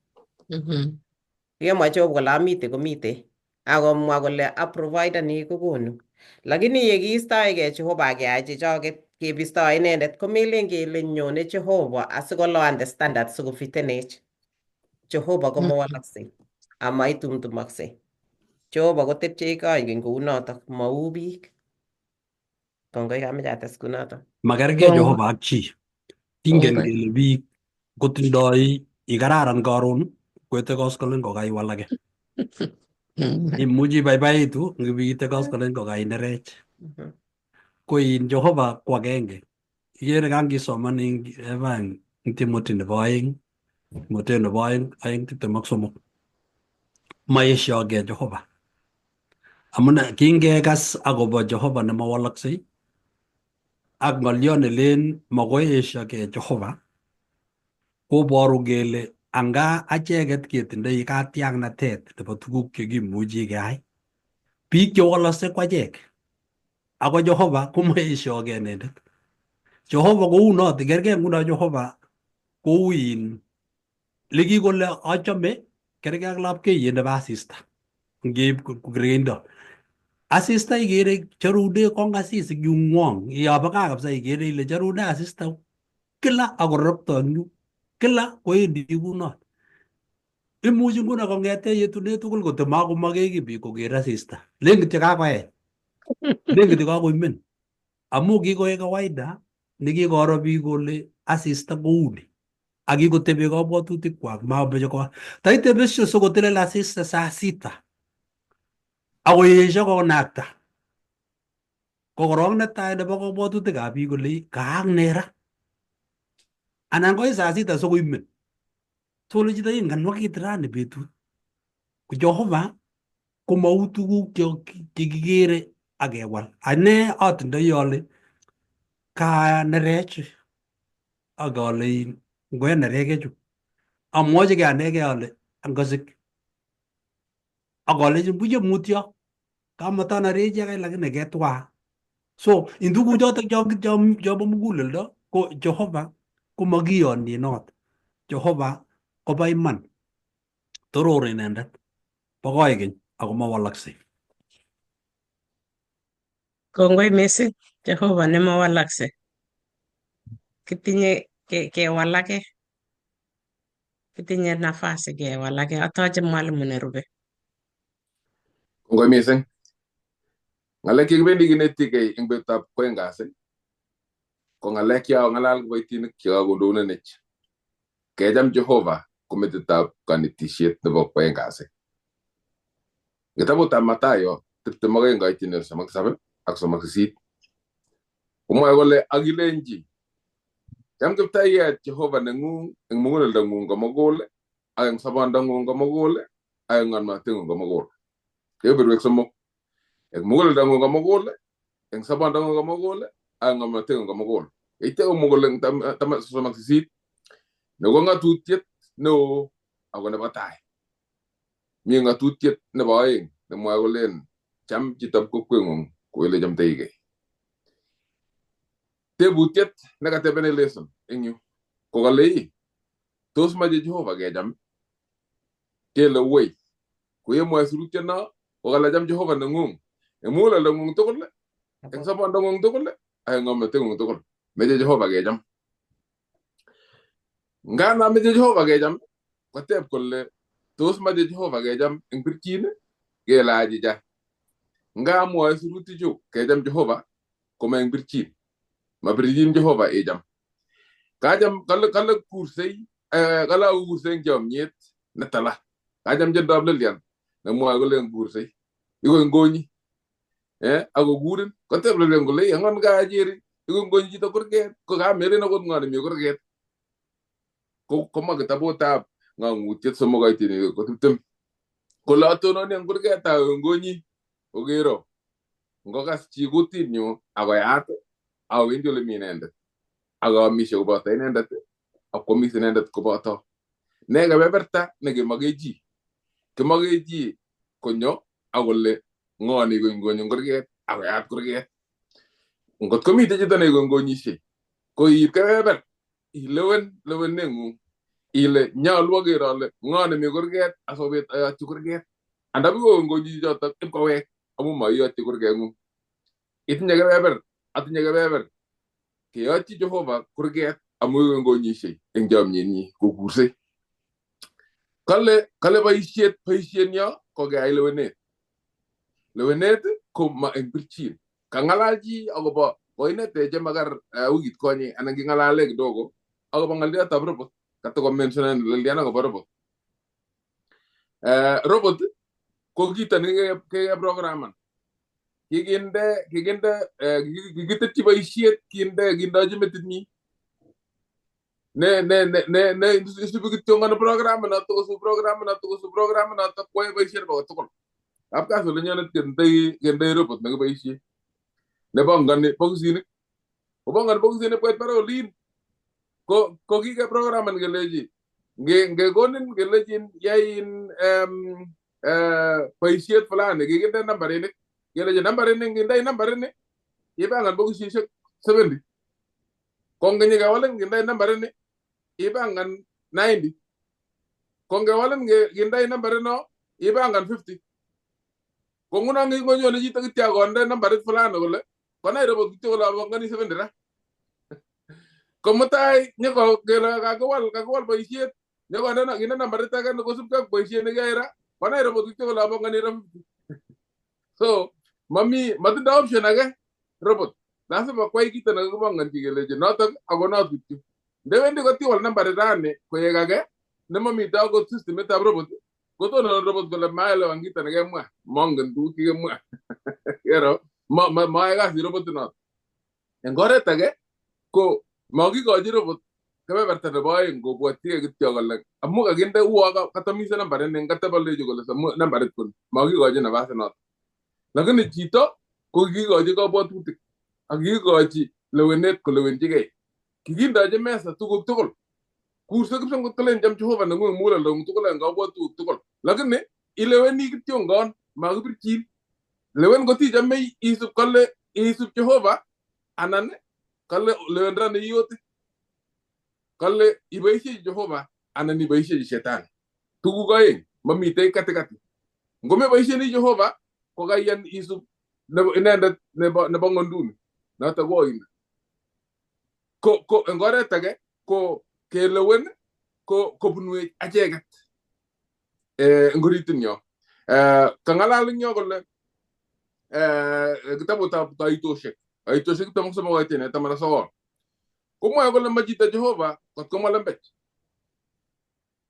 Yemwa Jehova kole amite komite. Akomwa kole a provider ni kokonu. Lakini yekiistoegei Jehova ak keyai chechoket kebisto inendet komelen kele nyone Jehova asikolowan the standards sikofitenech. Jehova komawalaksei ama itumtumoksei. Jehova kotepche koikeny kounotok mau biik. Kongoi kameche ates kunotok. Makergei Jehova ak chi. Kingen Kongoi. kele biik kotindoi ikararan karon kwete koskolen kokaiwalake. Imuchi ibaibaitu ngibiite koskoleng kokainerech. Ko in Jehova ko agenge. Ikere kangisoman ing eba eng Timothy nebo aeng, Timotheo nebo aeng, 2:23. Maesiogei Jehova. Amune kingekas akobo Jehova nemawalaksei ak ng'olyo nelen makoi esiogei Jehova koboru kele anga acheket ketindoi katiaknatet nebo tuguk chekimuchi keyai. Biik chewolokse ko achek. Ako Jehova komaesiogei inendet. Jehova kou noto, kergei nguno Jehova kou in likikole achome kergei ak lapkeiyet nebo asista. Ngeip kergeindo. Asista ikere chorune kongasis eng yung'wong. Yobo gaa kabisa ikere ile chorune asista kila akororokto eng yu. Kila kowendi kunot. Imuchi nguno kong'ete yetunet tugul kotomakomake kiy biik koker asista. Len kityo kakoech. Len kityo kakoimen. Amu kikoek kawaida nekikoro biik kole asista kouni. Ak kikotebe kabwatutik kwak mameche kowa. Taite besio sikotelel asista saa sita. Akoesho konakta. Ko korong netai nebo kabwatutikab biik kole kaak nee ra. Anan koit saa sita sikoimen. Sokole chito nganwakit rani betut. Ko Jehova komau tuguk chekikere ak kewal. Ane atindoi ale kanerech ak ale ngoya nerekechu. Amwochigei anegei ale angosik ak alechin buche mutyo kamatanerechi akai lakini ketwa. So in tuguchotok chobo muguleldo ko Jehova komakiyonye not. Jehova kobo iman. Toror inendet. Bo koikeny ako mawalaksei. Kongoi missing Jehova nemawalakse. Kitinye kewalake. Kitinye nafasi kewalake. Atoche mwalimu nerube. Kongoi missing. Ng'alek chekibendi kinetigei eng betutab kwoeng kasi ko ng'alek chekakong'alal kiboitinik chekakondoulenech. Kecham Jehova ko metitab kanetisiet nebo kwoeng kasi. Kitabutab Mathayo 22 kaitini 37 ak 38 komwoe kole akilenji cham Kiptayat Jehova neng'ung eng muguleldong'ung komugul ak eng sobondong'ung komugul ak eng ng'omnoteng'ung komugul. Kebeberwek somok eng muguleldong'ung komugul eng sobondong'ung komugul ak eng ng'omnoteng'ung komugul. Yeityo komwa kole eng 38 ne ko ng'atutiet neo ako nebo tai. Mi ng'atutiet nebo aeng nemwoe kolen cham chitab kokweng'ung kou ole ichomtoigei. Tebutiet nekatebene lesson eng yu ko kale ii tos mache Jehova kecham? Kele woi koyemwoe sirutiet no ko kale cham Jehova neng'ung eng muguleldong'ung tugul eng sobondong'ung tugul ak eng ng'omnoteng'ung tugul. Meche Jehova kecham. Ngana meche Jehova kecham koteb kole tos mache Jehova kecham eng pirchin? Kele achicha. Nga mwoe sirutichu kecham Jehova koma eng pirchin. Mapirchin Jehova icham. Kacham kale kale kursei kale akursei eng chomyet netala. Kacham tiendab Lilian nemwoe kole eng kursei. Ikoi akokurin koteb Lilian kole angon kacheri ikoi ngonyi chito kurget ko kamelen akot ng'o nemi kurget. Ko komwa kitabutab ng'ang'utiet 3 kaitini ko 20 kole atononi eng kurget akongonyi okero ngokas chi kutinyu akoyat awendi ole mi inendet akaamishe koboto inendet akwamis inendet koboto. Ne kebeberta nekimoke chi. Kimoke chi konyo akole ng'o neikong'onyi kurget akoyat kurget. Ngot komitei chito neikong'onyishei ko iib kebeber ilewen leweneng'ung ile nyolu aker ale ng'o nemi kurget asikobit ayotyi kurget. Anda bikong'onyi chichotok ipkowek amu maiyotyi kurgeng'ung. Itinye kebeber, atinye kebeber. Keyotyi Jehova kurget amu ikong'onyishei eng chomyenyi kokursei. Kale kale boisiet boisienyo ko keyai lewenet. Lewenet ko ma eng pirchin. Kang'alal chi akobo koinetech chemakar wikit konye anan king'alale kidogo akobo ng'oliotab robot. Katakomentionen Lilian akobo robot. Robot Ko kito nekeprograman. Kikinde kikinde kikitetyi boisiet kinde kindochi metinyi. Ne isubi kityongon program noto kosub program noto kosub program noto koyae boisiet nebo tugul. Kapkasi olenyonet kendoi robot nekiboisie nepongoni bokisinik. Kopongoni bokisinik koit barak olin ko kikeprograman kelechi ngekonin kelechin yai boisiet fulani kikinde nambarinik kelechi nambarini ngindai nambarini ipangan bokisisiek 70. Ko ngenyekewalin kindai nambarini ipangan 90. Ko ngewalin kindai nambarino ipangan 50. Ko nguno ngonyone chito kityo konde nambarit fulani kole konai robot kityo kole apongoni 70 ra. Ko mutai nyoko kele kakiwal boisiet nyokonde kinde nambarit age nekosubkei ak boisiet nekiyai ra konai robot kityo kole apongoni ra 50. So mami matindo option age robot. Lazima kwai kito nekakibongonchi kelechi notok ako not kityo. Ndewendi kotiwal nambarit rani koek age nemomite akot systemitab robot kotonon robot kole maelewan kito nekemwa mongen tuguk chekemwa. Kero mayoe kasit robot inoto. Eng oret age ko makikochi robot kebeberta nebo oeng kobwotyigei kityo kole amu kakinde uo katomise nambarit ni kateb alechi kole nambarit koni makikochi nafasit noto. Lakini chito ko kikikochi kabwatutik ak kikikochi lewenet kolewenchigei. Kikindochi mesa tuguk tugul. Kurse kipsomgot kolen cham Jehova neng'ung muguleldo tugul eng kabwatutik tugul. Lakini ileweni kityongon makibirchin. Lewen kotichome isub kole isub Jehova anan kale lewen ra neiyote. Kale iboisie Jehova anan iboisie shetani. Tuguk oeng mamitei katikati. Ngomeboisieni Jehova ko kaiyan isub inendet nebo ng'onduni noto ko oindo. Ko eng oret age ko kelewen ko kobunwech acheket eng oritin yo. Kang'alal eng yo kole kitabutab kaitoshek. Kaitoshek 13 koiten 19. Komwoe kole ma chito Jehova kot komwa lembech.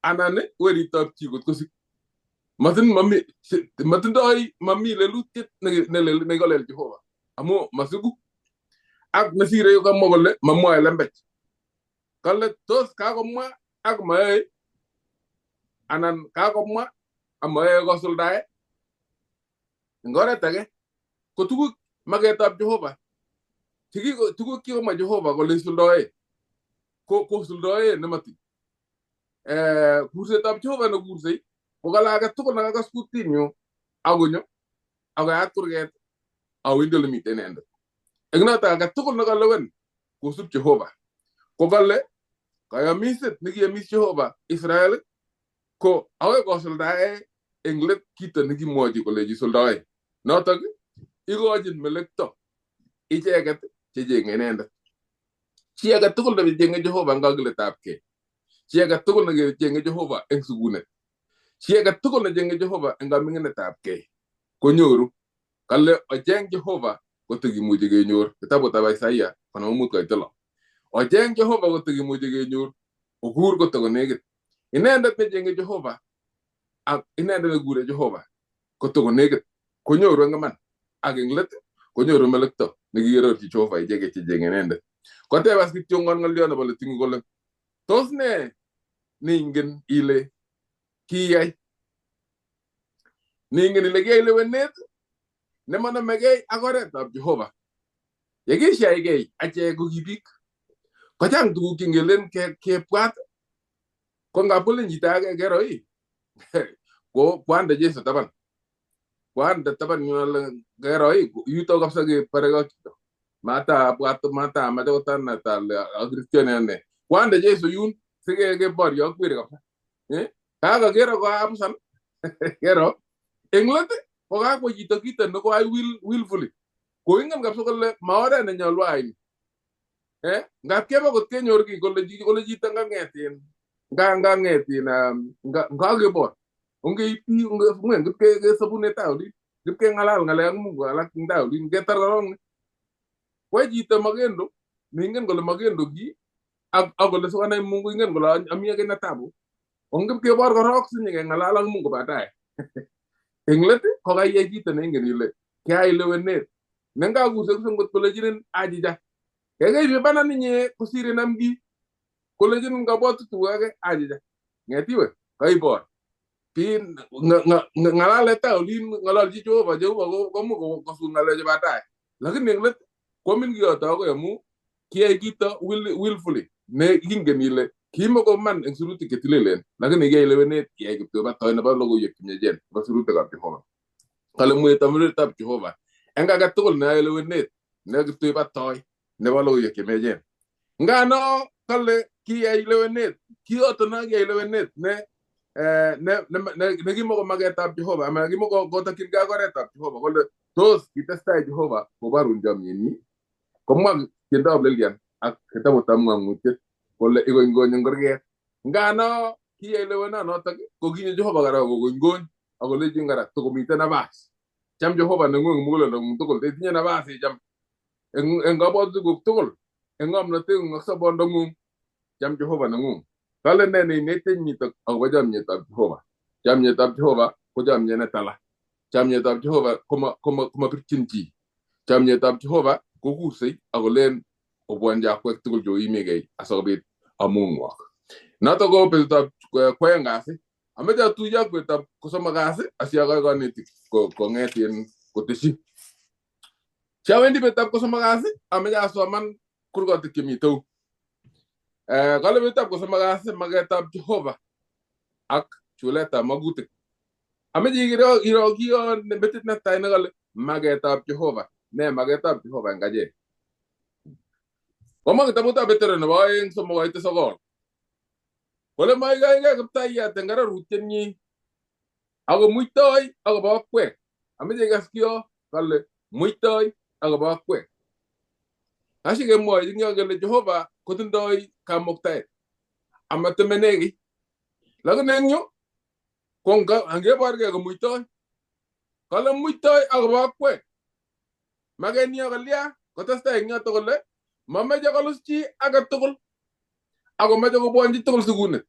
Anan weritab chi kot kosik. Matindoi mami lelutiet nekolel Jehova. Amu masiku. Ak nesire kamwa kole mamwoe lembech. Kale tos kakomwa ak mayoe anan kakomwa amayoe kosuldae. Eng oret age ko tuguk maketab Jehova. Tuguk kikomwa Jehova kole isuldoe ko kosuldoe nemati. Kursetab Jehova nekursei ko kale age tugul nekakas kutinyu akonyo akoyat kurget awendi ole miten inendet. Eng noto age tugul nekalewen kosub Jehova ko kale kayamiset nekiyomis Jehova Israel ko akoi kosuldae eng let kito nekimwochi kolechi suldae. Notok ikochin melekto icheket chechenge inendet. Chi age tugul nechenge Jehova eng kakiletabkei. Chi age tugul nechenge Jehova eng sukunet. Chi age tugul nechenge Jehova eng kaming'inetabkei konyoru. Kale ocheng Jehova kotokimuchi kenyor. Kitabutab Isaiah 55 koit 6. Ocheng Jehova kotokimuchi kenyor. Okur kotokonekit. Inendet nechenge Jehova ak inendet nekure Jehova kotokonekit. Konyoru eng iman ak eng let konyoru melekto nekikerorchi Jehova icheket chechenge inendet. Kotebas kityongon ng'olyo nebo letingu kole tos ne neingen ile kiyai? Neingen ile kiyai lewenet nemonomegei ak oretab Jehova. Yekishaigei achek ko ki biik. Kochang tuguk chengelen kebwat ko ngap kolen chito age kero ii ko kwande Jesu taban. Kwande taban yun kero ii yuto kabisa kebareke ak chito. Mata abwat mata amache kotanata ale akristian ane. Kwande Jesu yun sikeborio ak weri kabisa. Kakakero koamusan kero eng let ko kakwo chito kito nekoai willfully. Koingen kabisa kole ma oret nenyolu ayai ni. Ngap keba kot kenyor ki kole chito ngang'et ngang'et ngakebor ongeip ungen kipkesabune tai olin kipkeng'alal ng'alek ak Mungu alak eng tai olin ketar korok kwai chito magendo neingen kole magendo ki ak kole sikonai Mungu ingen kole ami ake ne tabu ongipkebor korok sinyekeng'alal ak Mungu baadaye. Eng let ko kaiyai kito neingen ile keyai lewenet nengakuse kipsongot kolechinin achicha. Kaikai ibanan inye kosir inam ki kolechinin kabwatutik ake achicha. Ng'etiwe kaibor. Pin ng'alalet tai olin ng'ololchi Jehova Jehova komuch kosun ng'alek chebo tai. Lakini eng let koamin kiyoto akoi amu kiyai kito willfully ne kingen ile kimakoman eng sirutik chetililen lakini kiyai lewenet kiyai kiptobat nebo logoiwek chemiachen nebo sirutikab Jehova. Kale mwetab Jehova eng age tugul neyoe lewenet ne kiptobat toi nebo logoiwek chemiachen. Ngano kale kiyai lewenet kiyoto no kiyai lewenet ne nekimoko maketab Jehova ama kimoko kotokyingei ak oretab Jehova kole tos kitestai Jehova koborun chomyenyi komwa tiendab Lilian ak kitabutab ng'ong'utiet kole ikonykonyi kurget. Ngano kiyai lewenanotok ko kinyo Jehova kora kokonykony ak kolechin kora tokomiten nabas. Cham Jehova neng'ung muguleldong'ung tugul itinye nabas icham eng kabwatutikuk tugul eng ng'omnoteng'ung ak sobondong'ung cham Jehova neng'ung. Kale ne neinetech nitok akobo chomyetab Jehova. Chomyetab Jehova ko chomyet netala. Chomyetab Jehova komabirchin chi. Chomyetab Jehova kokusei akolen obwanji akwek tugul choimegei asikobit amungwok. Notok ko betutab kwoeng kasi. Ameche atuiyo ak betutab kosomok kasi asiakoi konetik kong'et koteshi. Siawendi betutab kosomok kasi ameche asoman kurgotik chemitei. Kale betutab kosomok kasi maketab Jehova ak chuletab magutik. Ameche iro kiyo metit netai nekale maketab Jehova. Ne maketab Jehova eng achek. Komwa kitabutab Petero nebo 2 3 koite 9. Kole maikaikei kiptayat eng arorutienyi ako muitoi akobo akwek. Ameche ikas kiyo kale muitoi akobo akwek. Asikemwoi eng yo kele Jehova kotindoi kamuktaet amatemene kiy. Lakini eng yu ko angeborgei komuitoi. Kale muitoi akobo akwek. Makenyo kalya kotestai eng yoto kole mameche kolus chi age tugul akomeche kobwonchi tugul sukunet.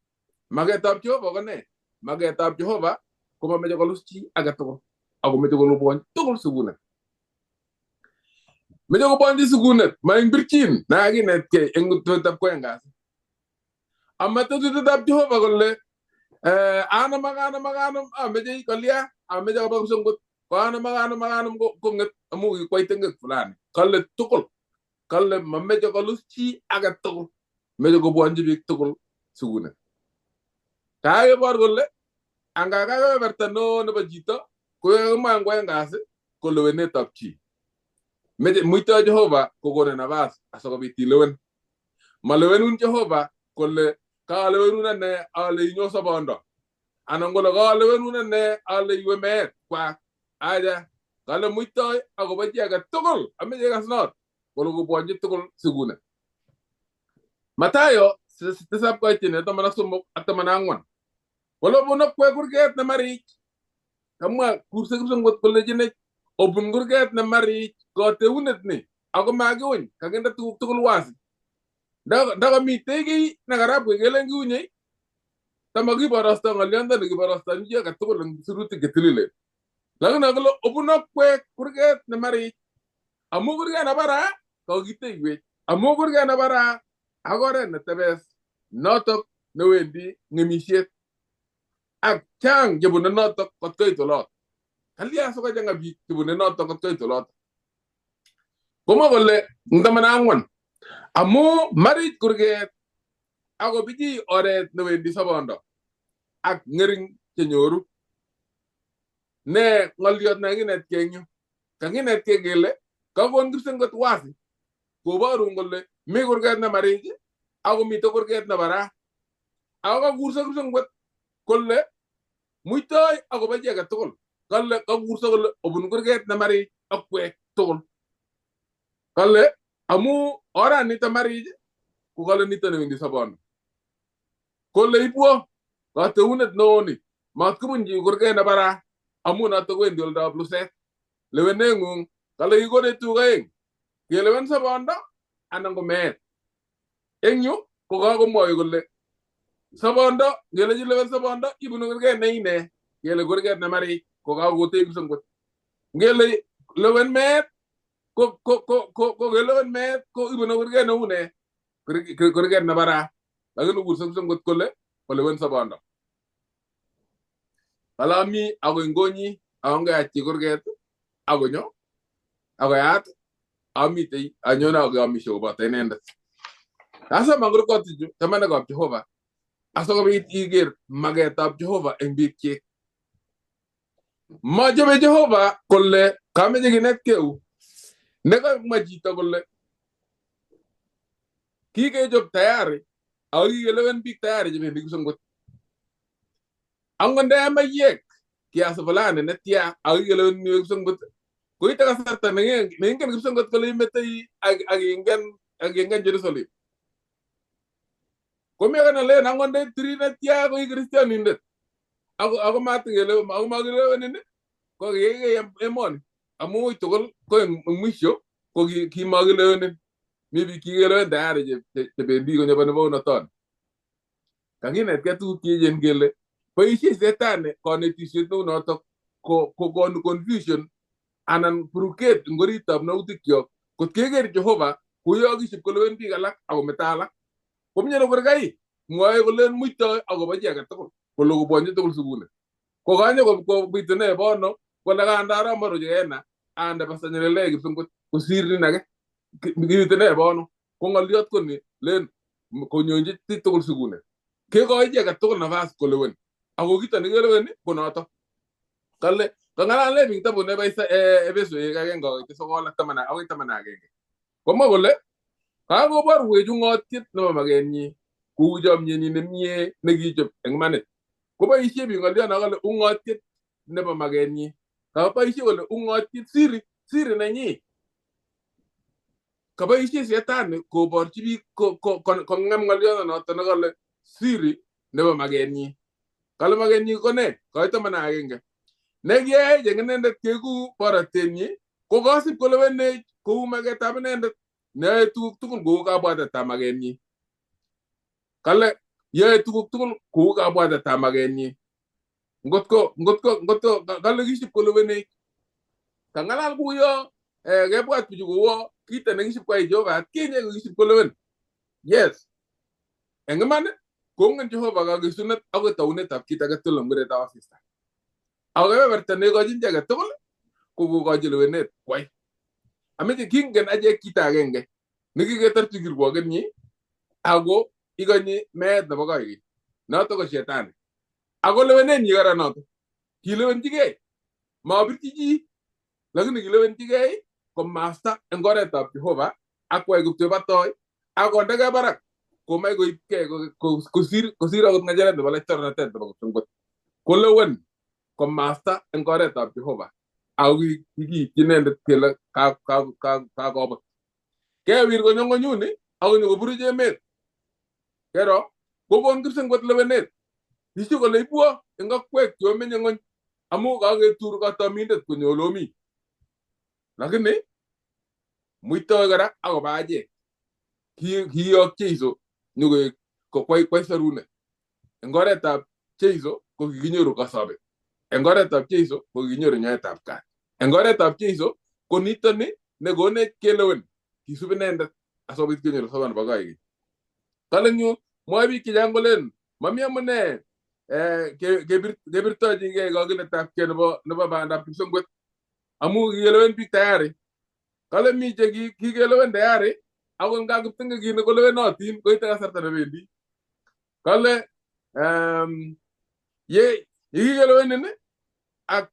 Maketab Jehova ko ne? Maketab Jehova komameche kolus chi age tugul akomeche kobwonchi tugul sukunet. Meche kobwonchi sukunet ma eng birchin nekakinetkei eng betutab kwoeng kasi. Ama tetutietab Jehova kole anam ak anam ak anam ameche kolya ameche koba kipsongot ko anam ak anam ak anam kong'et amu kikwaite ng'et fulani. Kale tugul kale mameche kolus chi age tugul meche kobwonchi biik tugul sukunet. Kakibor kole anga kakebeberta neo nebo chito ko kakimwa eng kwoeng kasi ko lewenetab chi. Meche muitoi Jehova kokonin nabas asikobit ilewen. Malewenun Jehova kole kalewenun ane ale inyo sobondo anan kole kalewenun ane ale iwe meet kwak. Aja kale muitoi akobo chi age tugul ameche ikas not kole kobwonchi tugul sikunet. Matayo 7 koityin 13 ak 14. Kole obun okwek kurget nemarich. Kamwa kurse kipsongot kolechinech obun kurget nemarich koteunet ni ako makiuny kakinde tuguk tugul wasi. Ndakamitei kiy nekarabwek kelen kiunyei tamakiborosto ng'oliondo nekiborostoni chi age tugul eng sirutik chetililen. Lakini kole obun okwek kurget nemarich amu kurget nebaraa kokiteiwech amu kurget nebaraa ak oret netebes notok newendi ng'emisiet ak chang chebune notok kot koit olot. Kalya sikochang'a biik chebune notok kot koit olot. Komwa kole eng 14 amu marich kurget ako bichi oret newendi sobondo ak ng'ering chenyoru. Ne ng'oliot nekakinetkei eng yu? Kakinetkei kele kakon kipsongot wasi koborun kole mi kurget nemarich ako mitei kurget nebaraa. Ako kakurso kipsongot kole muitoi akobo chi age tugul. Kale kakurso kole obun kurget nemarich akwek tugul. Kale amu oranito marich ko kale nito newendi sobondo. Kole ibwo kateunet neo ni matkobunchi kurget nebaraa amu notok kowendi oldab luset. Leweneng'ung kale kikonech tuguk aeng kelewen sobondo anan ko meet. Eng yu ko kakomwoi kole sobondo ngelechi lewen sobondo ibunu kurget neine kele kurget nemarich. ko kakotei kipsengwet. Ngele lewen meet ko kelewen meet ko ibu ne kurget neu ne? Kurget ne baraa. Lakini kurse kipsengwet kole kolewen sobondo. Kale ami akoi ngonyi akongeyatyi kurget akonyo akoyat amitei anyone akeamishe koboto inendet. Kasoman kurgotichu chamanikab Jehova asikobit iker maketab Jehova eng biikchik. Mochobe Jehova kole kameche kinetkeu. Nekamwa chito kole kikechop tayari ako kikelewen biik tayari chebendi kipsengwet. Angot ndeyai maiyek kiasi fulani netya ako kikelewen iwe kipsengwet, koite kasarta neingen kipsengwet kole imetei ak ingen Jerusalem. Komi ake nelen angot ndeitiri netya ko i kristianindet. Ako makilewenin ko kikei emoni. Amu wui tugul ko eng mwisho ko kimakilewenin. Mi biik kikelewen tayari chebendi konyo nebo Kakinetkei tuguk cheechen kele boisie setani konetisiet neu notok kokonu confusion anan buruket eng oritab nautikyok. Kot keker Jehova kuyo kisip kolewen biik alak akometa alak. Komiano korkai mwoe kolen muitoi akobo chi age tugul kole kobwonchi tugul sukuli. Kokanyo kobitune bono kole kande arap Maru chekena ande Pastor Nyelele kipsengwet kosir nin age. Kibitune bono ko ng'oliot ko ni len konyonchi chi tugul sukuli. Kekoi chi age tugul nafas kolewen. Ako kito nekeleweni ko noto. Kale kang'alale biik kitabut nebo Efesoek agenge koite sokol ak taman akoi 11. Komwa kole kakoborwech ung'otiet nebo makenyi kou chomyenyi nemie nekichob eng imanit. Koboisie biik ng'oliot no kole ung'otiet nebo makenyi. Kaboisie kole ung'otiet siri nenyi. Kaboisie shetani koborchi biik kong'em ng'oliot noto nekole siri nebo makenyi. Kale makenyi ko ne? Koit 11. Nekiyaech eng inendet keku borotenyi ko kosib kolewenech kou maketab inendet neyoe tuguk tugul kou kabwatetab makenyi. Kale yoe tuguk tugul kou kabwatetab makenyi. Ngotko kale kisib kolewenech. Kang'alal kuyo kebwat bichu kouwo kito nekisib koyai Jehova atkinye ko kisib kolewen. Yes. Eng iman kongen Jehova kakesunet akoi taunetab kit age tugul eng mbiretab asista. Ako kebeberta neikochin chi age tugul ko kokochi lewenet kwai. Ameche kingen achek chito agenge nekiketorchi kirwokenyi ako ikonyi meet nebo koikeny. Noto ko shetani. Ako lewenenyi kora noto. Kilewenchigei. Mabirchi chi, lakini kilewenchigei komasta eng oretab Jehova ak kwai kiptwebatoi ak kondekei barak komach koibkei kosir akot ng'echeret nebo laitornatet nebo kipsengwet. Kolewen komasta eng oretab Jehova ako kikiityi inendet kele kakobut. Kewir konyo ng'onyuni akonyo koburuch emet. Kero kokon kipsengwet lewenet. Isu kole ibwo eng akwek cheomenye ng'ony amu kaketur katomindet konyo ole omi. Lakini muitoi kora akoba achek. Kiyok Jeiso nyokoek kwai sorunet. Eng oretab Jeiso ko kikinyoru kosobet. Eng oretab Jeiso ko kikinyoru nyoetab kat. Eng oretab Jeiso ko nitoni nekonech kelewen kisub inendet asikobit kenyoru sobon nebo koikeny. Kale eng yu mwoe biik chechang kolen mami amune kebirtochingei kakiletabkei nebo bandab kipsengwet amu kikelewen biik tayari. Kale mi che kikelewen tayari ako nga kiptengekini kolewenotin koite kasarta nebendi. Kale ye kikelewenin ak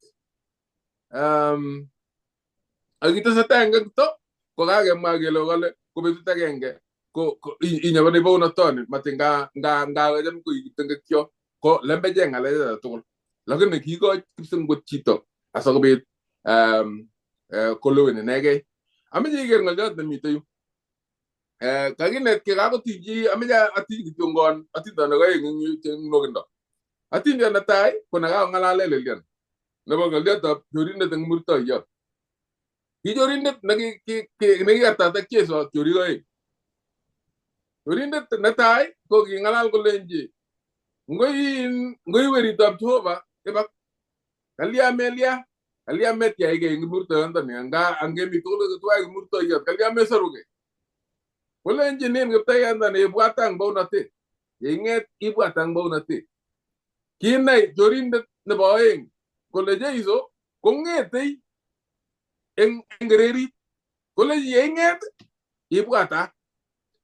akitesetai eng kito ko kakemwa kele kale ko betut agenge ko inyoboni bounotoni matin nga cham ko kiptengekyo ko lembechek ng'alechoto tugul. Lakini kiikoch kipsengwet chito asikobit kolewen inegei. Ameche iker ng'oliot nemite yu. Kakinetkei kakotinyi ameche atiny kityongon atindonik oeng eng yu chenokindo. Atindiot netai ko nekakong'alale Lilian nebo ng'oliotab chorindet eng murtoiyot. Ki chorindet nekikartat ak Jesu chorik oeng. Chorindet netai ko king'alal kolenji ngoi weritab Jehova ibak Kalya melya, kalya metyaigei eng kimurtoiyondoni, anga angemi tugul tuwai kimurtoiyot, kalya mesorukei. Kolenjinin kiptaiyandani ibwata eng bounotet. Yeing'et ibwata eng bounotet. Kinai chorindet nebo oeng kole Jeiso kong'etei eng kererit. Kolenji yeing'et ibwata.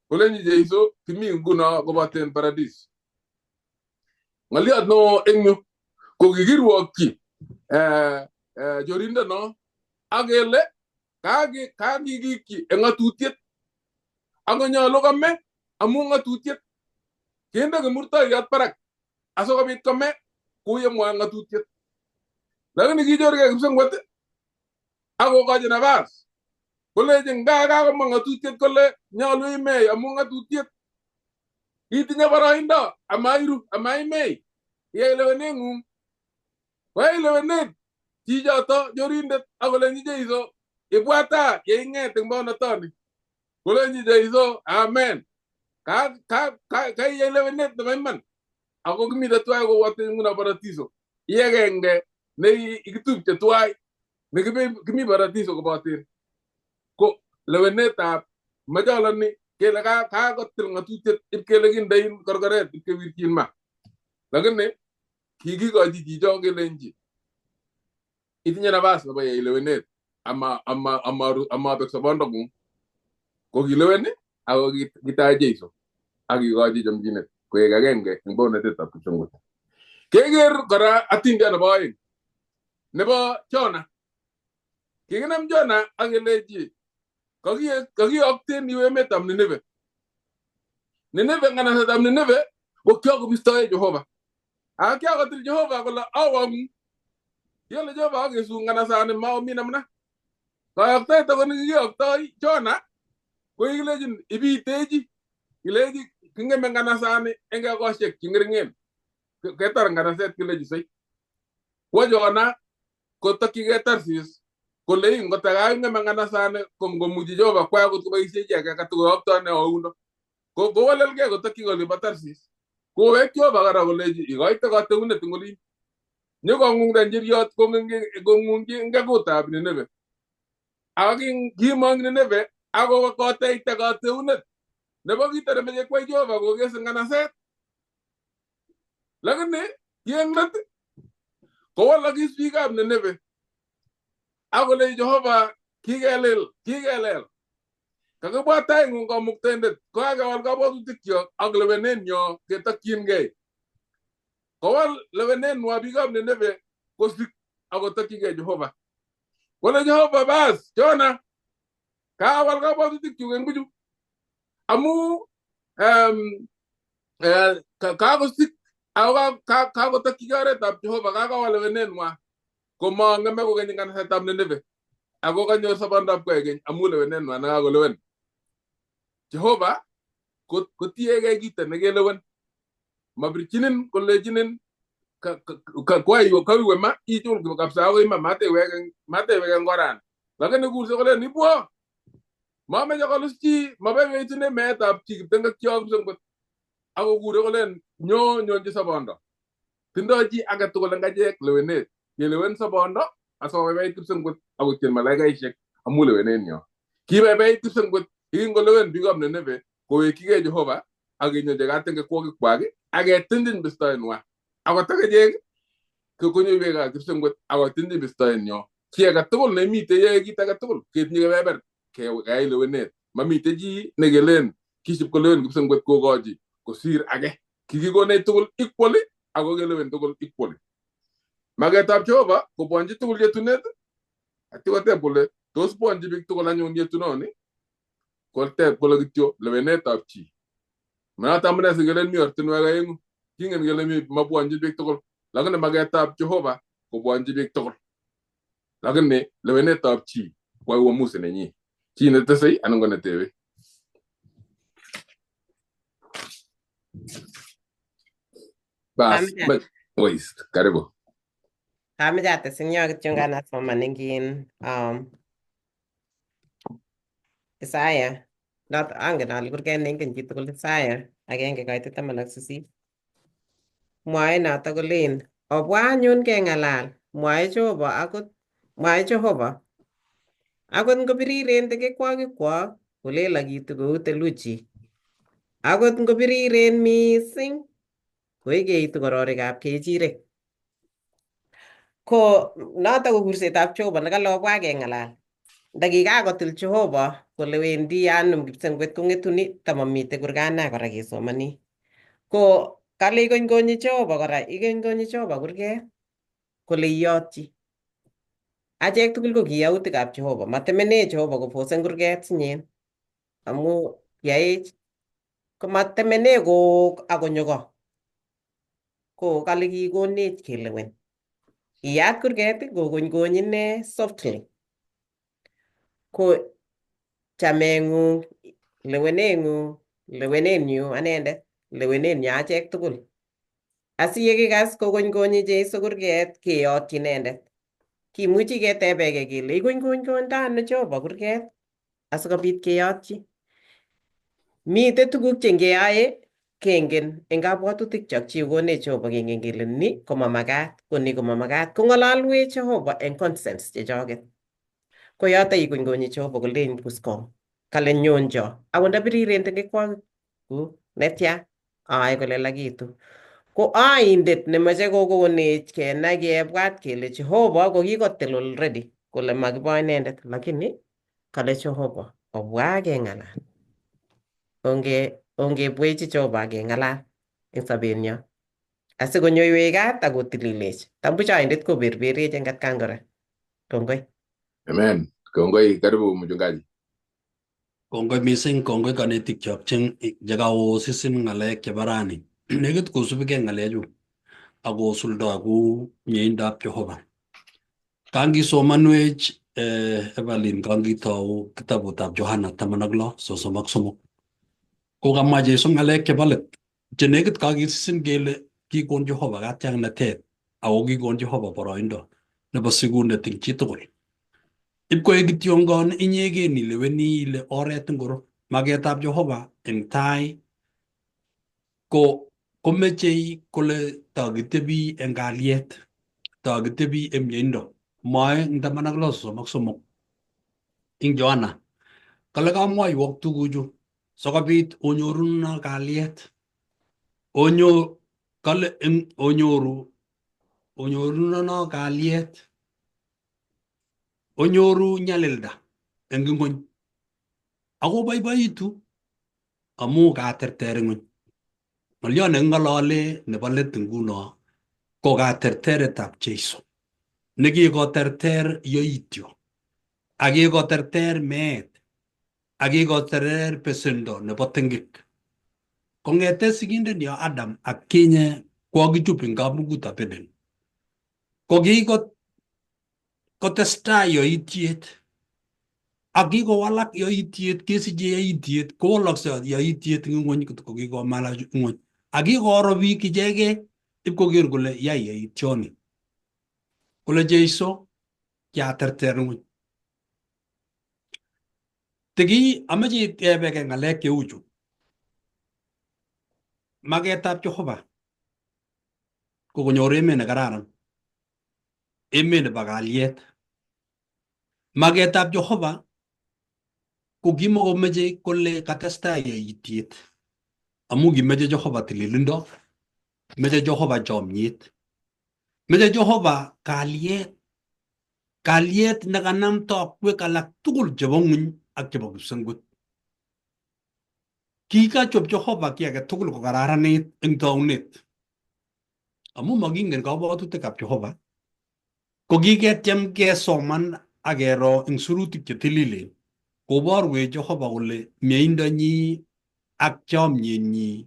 Kolenji Jeiso kimi nguno koboten paradis. Ng'oliot neo eng yu ko kikirwokyi chorindet no ak kele kakikikyi eng ng'atutiet ako nyolu kome amu ng'atutiet. Kinde kimurtoiyot barak asikobit kome kou yemwoe ng'atutiet. Lakini kichorkei kipsengwet ak kokochi nafas kolechi nga kakomwa ng'atutiet kole nyolu imei amu ng'atutiet. Itinye boroindo amairu amaimei iyai leweneng'ung. Koyai lewenet chichoto chorindet ak kolenji Jeiso ibwata yeing'et eng baonatoni. Kolenji Jeiso amen. Kaiyai lewenet nebo iman ako kimite tuwai kowote nguno paradiso. I agenge ne ikitupche tuwai ne kimi paradiso koboten. Ko lewenetab macholoni kele kakotil ng'atutiet ip kele kindein korkoret ip kewirchin ma. Lakini kikikochi chicho kelenji itinye nafas nebo iyai lewenet amabek sobondong'ung. Ko kilewen ako kitai Jeiso ak kikochi chomchinet koek agenge eng bounotetab kipsengwet. Keker kora atindiot nebo oeng nebo Jona. Kikinam Jona ak kelechi kakiyokten iwe emetab Nineve. Nineve nganasetab Nineve ko kiokobistoe Jehova. Ak kiokotil Jehova kole awong'u. Kile Jehova akesu nganasani maomi namna. Kayoktoet ako nekikiyoktoi Jona ko kikilechin ibitechi kilechi king'eme nganasani eng ekosiek cheng'ering'en. Ketar nganaset kilechi sei. Kwo Jona kotokyigei Tarsis kole ngotakaking'eme nganasani ko ngomuchi Jehova kwa akot koboisie chi age katokoyokto ane oundo. Ko kowalelgei kotokyigei olibo Tarsis. Kowek Jehova kora kolechi ikoite kateunet eng olin. Nyokong'ung'da njiriot kong'ung'ji ngekutab Nineve. Ako kimong Nineve ako koteita kateunet nebo kito nemeche kwai Jehova kokes nganaset. Lakini ki eng let kowalakis biikab Nineve ak kole Jehova kikelel kikelel. Kakibwat taing'ung kamuktaindet kokakewal kabwatutikyok ak lewenenyo ketokyingei. Kowal lewenenwa biikab Nineve kosik ak kotokyigei Jehova. Kole Jehova bas Jona kawal kabwatutikyuk eng bichu amu kakosik ako kakotokyigei oretab Jehova kakowal lewenenwa komang'eme kokeny nganasetab Nineve ako kanyor sobondab koekeny amu lewenenwa nekakolewen. Jehova kotiegei kito nekelewen. Mabirchinin kolechinin koiwe ma ichul kabisa akoi ma matewek eng orani. Lakini kurse kolen ibwo mameche kolus chi maboiboichini meetab chi kiptengekchok kipsengwet. Ako kure kolen nyo nyonchi sobondo. Tindoi chi age tugul eng achek lewenet. Kelewen sobondo asikobaibait kipsengwet akotyen malaikaisiek amu lewenenyo. Kibaibait kipsengwet yekingolewen biikab Nineve kowekyigei Jehova ak kenyochi kat eng kekwokikwak ak ketintin bistoenwa. Akot akichek konyoiwech kat kipsengwet ak kotintin bistoenyo. Chi age tugul nemitei yoe kit age tugul ketinye kebeber keyai lewenet. Mamitei chi nekelen kisib kolewen kipsengwet kokochi kosir age. Kikikonech tugul equally ako kelewen tugul equally. Maketab Jehova kobwonchi tugul yetunet atya koteb kole tos bwonchi biik tugul anyun yetunoni koteb kole kityo lewenetab chi. Manoto amune sikelen mi ortinwek aeng'u. Kingen kele mi mabwonchi biik tugul lakini maketab Jehova kobwonchi biik tugul. Lakini lewenetab chi kwai uamuzi nenyi. Chi netesei anan ko netebe. Bas, waste. Karibu. Kameche ates eng yo kityo nganasoman eng Isaya. Not angen ale kurget neingen chitugul Isaya 1:18. Mwae noto kolen, obwa anyun keng'alal. Mwae Jehova akot mwae Jehova akot ngobiriren tengekwokikwok kolelakitu kou theluji. Akot ngobiriren mising koekeitu kororikab kechirek. Ko noto ko kursetab Jehova nekale obwa keng'alal. Ndakikakotil Jehova kole wendi anum kipsengwet kong'etuni tamamite kurgana kora kesomani. Ko kale ikonykonyi Jehova kora ikonykonyi Jehova kurget kole iyotyi. Achek tugul ko kiyautikab Jehova. Matemene Jehova kofosen kurget sinyen amu kiaech. Komatemene kook akonyo ko. Ko kale kikonech kelewen. Iyat kurget kokonykonyi ine softly. Ko chameng'ung, leweneng'ung, lewenenyu anendet, lewenenyo achek tugul. Asiyekikas kokonykonyi Jesu kurget keyotyi inendet. Kimuchi ketebeke kele ikonykonykonda ano Jehova kurget asikobit keyotyi. Mitei tuguk che ngeyoe kengen eng kabwatutikchok chekikonech Jehova kengen kele ni komamakat ko ni komamakat kong'ololwech Jehova eng conscience chechoket. Ko yoto ikonykonyi Jehova kolen buskom kale nyonjo akot ndabiriren tengekwokikkuk netya aae kolelakitu. Ko aindet nemoche kokonech kenai kebwat kele Jehova ko kikotil already kole makibo inendet lakini kale Jehova obwa keng'alal. Onge ongebwechi Jehova akeng'alal eng sobenyo asikonyoiwech kat akotililech. Tambuch aindet koberberech eng atkan kora. Kongoi. Amen. Kongoi, karibu mchungaji. Kongoi mising, kongoi kanetikchok chekaosisin ng'alek chebo rani. Nekit kosubkei ng'alechu akosuldo kou mieindab Jehova. Kangisomanwech Evelyn kangitou kitabutab Johana 16:33. Kokamwa Jesu ng'alek chebo let che nekit kakisisin kele kikon Jehova katiaknatet ako kikon Jehova boroindo nebo sikunet eng chitugul. Ipkoek kityongon inyegen ileweni ile oret ngoro maketab Jehova eng tai ko komechei kole takitebi eng kalyet, takitebi eng mieindo. Mwae eng 16:33 ing Johana kale kamwoiwok tuguchu sikobit onyoruno kalyet. Onyo kale eng onyoru onyorunono kalyet. Onyoru nyalilda eng ing'wony ako boiboitu amu katerter ing'wony. Ng'olyo neking'olole nebo let nguno ko katerteretab Jesu nekikoterter yoityo ak kikoterter meet ak kikoterter besendo nebo tengek. Kong'ete sigindenyo Adam ak kinye kokakichup eng kamungutab Eden ko kikotestai yoityet ak kikowalak yoityet kesiche yoityet kowalakse yoityet eng ing'wony kotko kikomalach ing'wony ak kikoro biik ichegei ipkoker kole yai yoityoni kole Jesu kiaterter ing'wony. Tiki ameche itebeke ng'alek cheuchu. Maketab Jehova ko konyor emet nekararan, emet nebo kalyet. Maketab Jehova ko kimakomeche kole katestai yoityet amu kimeche Jehova tililindo, meche Jehova chomyet, meche Jehova kalyet, kalyet nekanam tokwek alak tugul chebo ng'wony ak chebo kipsengwet. Kikachop Jehova kiy age tugul kokararanit eng taunet. Amu makingen kabwatutikab Jehova, ko kiketyem kesoman ak kero eng sirutik chetililen koborwech Jehova kole mieindonyi ak chomyenyi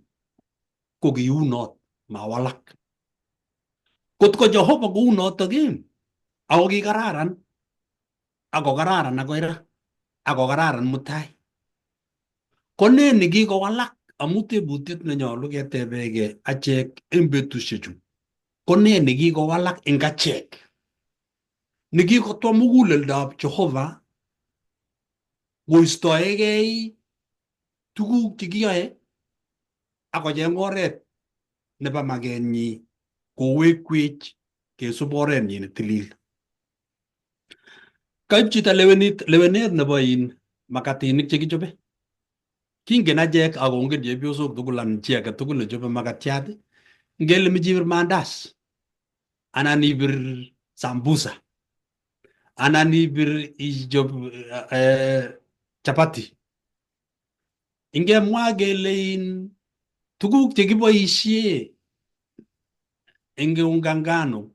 ko kiunot mawalak. Kotko Jehova kounotok ako kikararan ako kararan akoi ra ako kararan mutai. Ko ne nikikowalak amu tebutiet nenyolu ketebekei achek eng betusiechu ko ne nikikowalak eng achek nekikotwa muguleldab Jehova koistoegei tuguk chekiyoe akocheng oret nebo makenyi kowekwech Kesub orenyin netilil. Kaib chito lewenet nebo in makatinik chekichobe. Kingen achek ak kongen chepyosok tugul anan chi age tugul nechobe makatiat, ngele meche ibir mandas anan ibir sambusa anan ibir ichob chapati. Ingemwa kele in tuguk chekiboisie eng unga ngano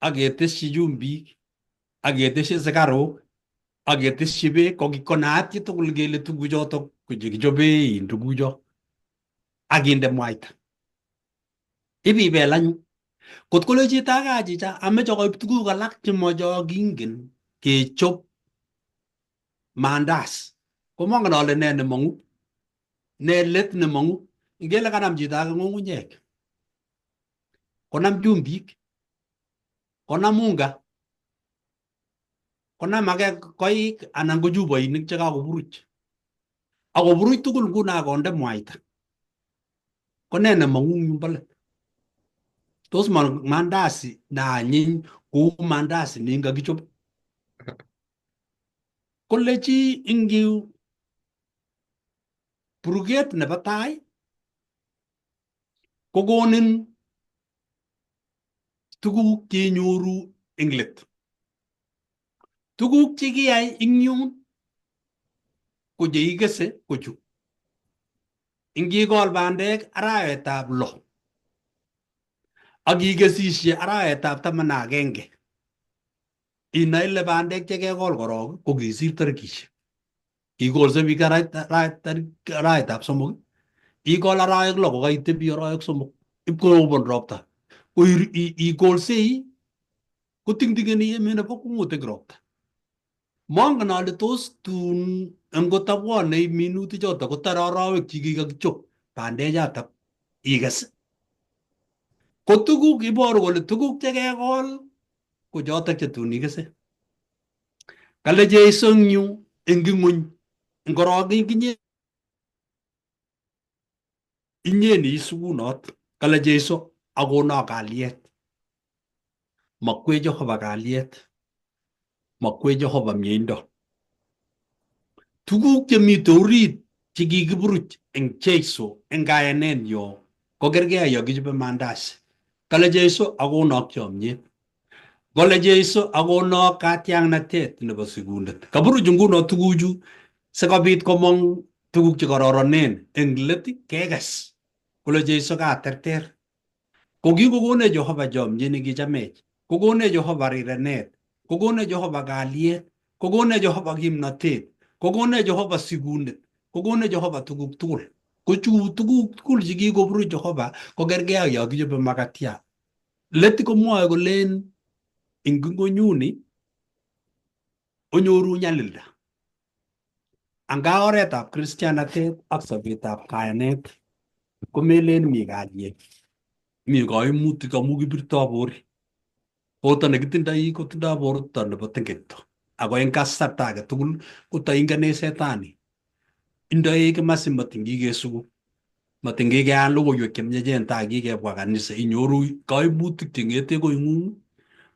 ak ketesyi chumbik ak ketesyi sikaruk ak ketesyi beek ko konaat chitugul kele tuguchotok ko chekichobe in tugucho ak kinde mwaita. Ibibel anyun. Kot kole chito age achicha ameche koib tuguk alak chemocho kingen kechob mandas komongen ale ne nemong'u ne let nemong'u. Ngele kanam chito age ng'ung'unyek, konam chumbik, konam unga, konam age koik anan ko chupoinik chekakoburuch akoburuch tugul nguno akonde mwaita. Ko ne nemong'u eng yumbo let? Tos mandasi neanyiny kou mandasi nin kakichob? Kole chi ing yu buruket nebo tai kokonin tuguk chenyoru eng let. Tuguk chekiyai ing yun ko cheikese ko chu. Ingikol bandek arawetab lo ak ikesishe arawetab 11 inoe ile bandek chekekol korok ko kisir tarikishek. Kikolse biik arawetab 3, ikol arawek 6 kokaitebi arawek 3 ipkorobon ropta. Ko ikolsei kotingtingeni emet nebo kwongut eng ropta. Mongen ale tos tun ngotabwone minutik choto kotore arawek chikikakichob bandechoto ikes. Ko tuguk iboru kole tuguk chekekol ko chotok chetun ikese. Kale Jesu eng yu eng ing'weny ngorok inye inye ni isugunot kale Jesu akono kalyet. Makwech Jehova kalyet. Makwech Jehova mieindo. Tuguk chemite orit chekikiburuch eng Jesu eng kayanenyo ko kerkei yo kichobe mandasi. Kale Jesu akonok chomyet. Kole Jesu akonok katiaknatet nebo sikunet. Kaburuch nguno tuguchu sikobit komong tuguk chekororonen eng let kekes. Kole Jesu katerter. Ko kikokonech Jehova chomyet nekichamech. Kokonech Jehova rirenet. Kokonech Jehova kalyet. Kokonech Jehova kimnotet. Kokonech Jehova sikunet. Kokonech Jehova tuguk tugul. Ko chu tuguk tugul chekikoburuch Jehova ko kerkei ak yo kichobe makatiat. Let komwoe kolen eng ing'wenyuni onyoru nyalilda. Anga oretab kristianatet ak sobetab kayanet komelen mi kalyet. Mi kaimutik amu kibirto bori. Borto nekitindoi kotindoi borto nebo tengekto. Ako eng kasarta age tugul kotaingenech setani. Indoi kimasi matingikesuku. Matingikean logoiwek chemyechen tai kikebwa kanisa inyoru kaimutik cheng'ete koing'ung,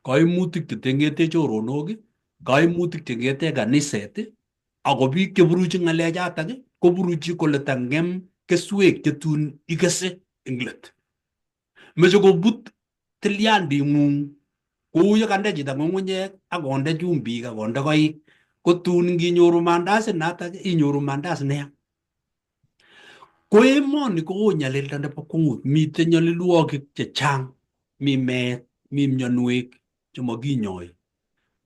kaimutik cheteng'ete choronok, kaimutik cheng'ete kaniset, ako biik cheburuchi ng'alechatak koburuchi kole tang'em keswek chetun ikese eng let. Meche kobut tilyanding'ung kou ye kande chito ng'ung'unyek akonde chumbik akonde koik kotun nginyoru mandasi natak inyoru mandasi neya. Ko emoni kowo nyalilda nebo kwongut. Mitei nyalilwogik chechang. Mi meet, mi mionwek chemokinyoi.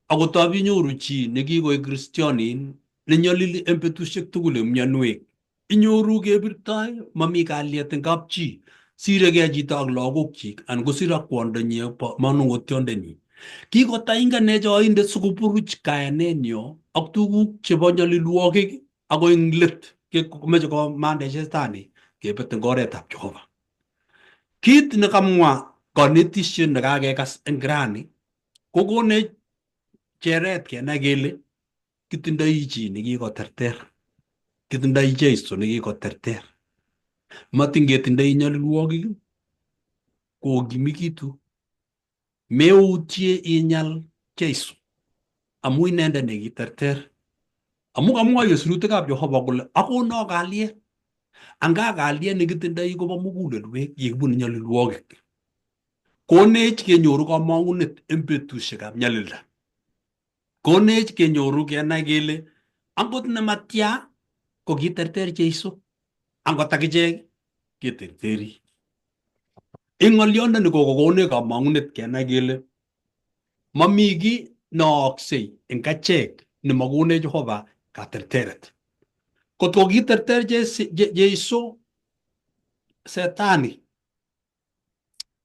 Akot inyoru chi nekikoik kristionin nenyolili eng betusiek tugul eng mionwek. Inyoru kebirtoi mami kalyet eng kapchi. Sirekei chito ak lagokchik anan kosir ak kwondonyi ak manung'otiondenyi. Kikotainganech oindet sikoburuch kayanenyo ak tuguk chebo nyalilwogik akoi eng let komeche komandech shetani kebet eng oretab Jehova. Kit nekamwa konetisiet nekakekas eng rani kokonech cheret kenai kele kitindoi chi nekikoterter. Kitindoi Jesu nekikoterter. Matin ketindoi nyalilwogik kokimikitu. Meutie inyal Jesu amu inendet nekiterter. Amu kamwa sirutikab Jehova kole akono kalyet. Anga kalyet nekitindoi kobo mugulelwek yekibune nyalilwogik. Konech kenyoru kamang'unet eng betusiekab nyalilda. Konech kenyoru kenai kele angot nematya ko kiterter Jesu. Angot akichek keterteri. Eng ng'olyondoni kokokonech kamang'unet kenai kele mami kiy neooksei eng achek nemakonech Jehova katerteret. Kot ko kiterter Jesu Setani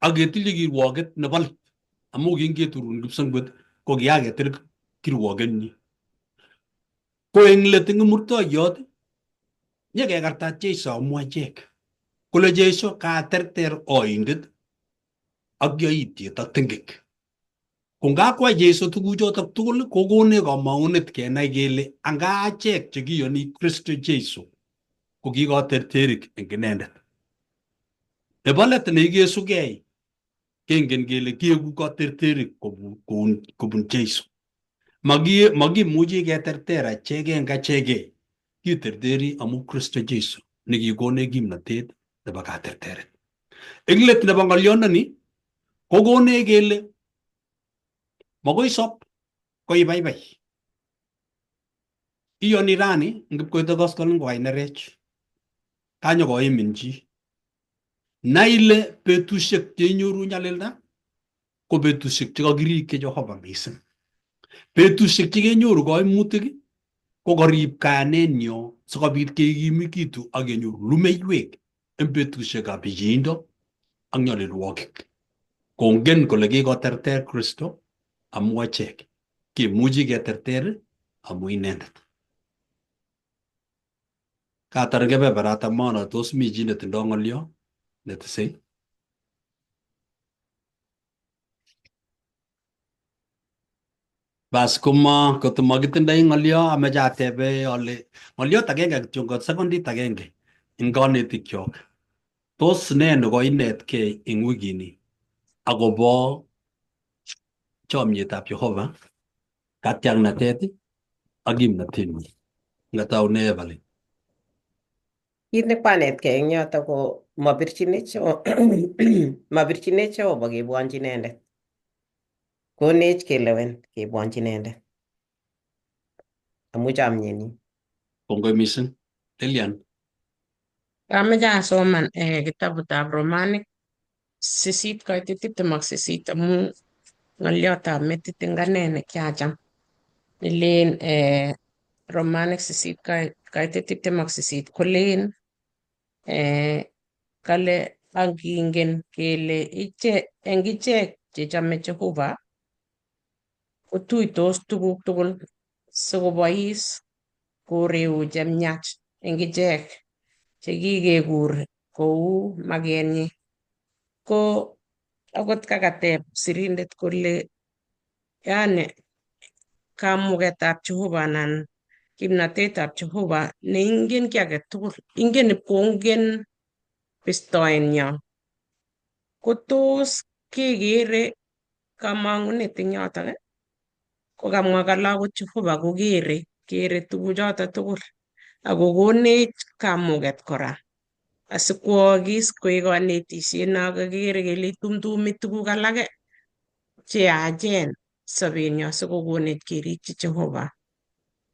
ak ketilchi kirwoket nebo let amu kingeturun kipsengwet ko kiaketil kirwokenyi. Ko eng let eng murtoiyot nyekekartat Jesu amu achek. Kole Jesu katerter oindet ak yoityet ak tingik. Ko ngakwai Jesu tuguchotok tugul kokonech kamang'unet kenai kele anga achek chekiyoni Kristo Jesu ko kikoterterik eng inendet. Nebo let neikesugei kengen kele kieku katerterik kobun Jesu. Makimuchi keterter achegei eng achegei. Kiterteri amu Kristo Jesu nekikonech kimnatet nebo katerteret. Eng let nebo ng'olyondoni kokonech kele makoi sop ko ibaibai. Iyoni rani ngipkoite koskoling ko kainerech. Kanyo koimin chi. Nai ile betusiek cheinyoru nyalilda ko betusiek chekakirikyi Jehova mising. Betusiek chekenyoru koimutik ko karib kayanenyo sikobit kekimikitu ak kenyoru lumeiwek eng betusiekab pichiindo ak nyalilwogik. Kongen kole kikoterter Kristo amu achek. Kimuchi keterter amu inendet. Katar kebeberatak mono tos mi chi netindoi ng'olyo netesei? Bas koma koto makitindoi ng'olyo ameche atebe ale ng'olyot agenge kityo ngot sekondit agenge eng kanetikyok. Tos ne nekoinetkei eng wikini akobo chomyetab Jehova, katiaknatet ak kimnatenyi? Ngataune Evelyn. Kit nekwanetkei eng yoto ko mabirchinech mabirchinech Jehova kebwonchi inendet. Konech kelewen kebwonchi inendet. Amu chomyenyi. Kongoi mising. Lilian. Ameche asoman kitabutab Romanik 8:28 amu ng'olyotab metit eng ane nekiacham. Nelen Romanik 8:28 kolen kale akingen kele iche eng ichek chechome Jehova kotuitos tuguk tugul sikobois koreu chemiach eng ichek chekikekur kou makenyi. Ko akot kakateb sirindet kole yani kamuketab Jehova anan kimnatetab Jehova neingen kiy age tugul, ingen ipkongen bistoenyo. Ko tos kekere kamang'unet eng yotok ko kamwa kole akot Jehova kokere kere tuguchoto tugul akokonech kamuket kora asikwookis koek kanetisiet no kikere kele itumtumi tuguk alake cheyachen sobenyo sikokonech kerikyi Jehova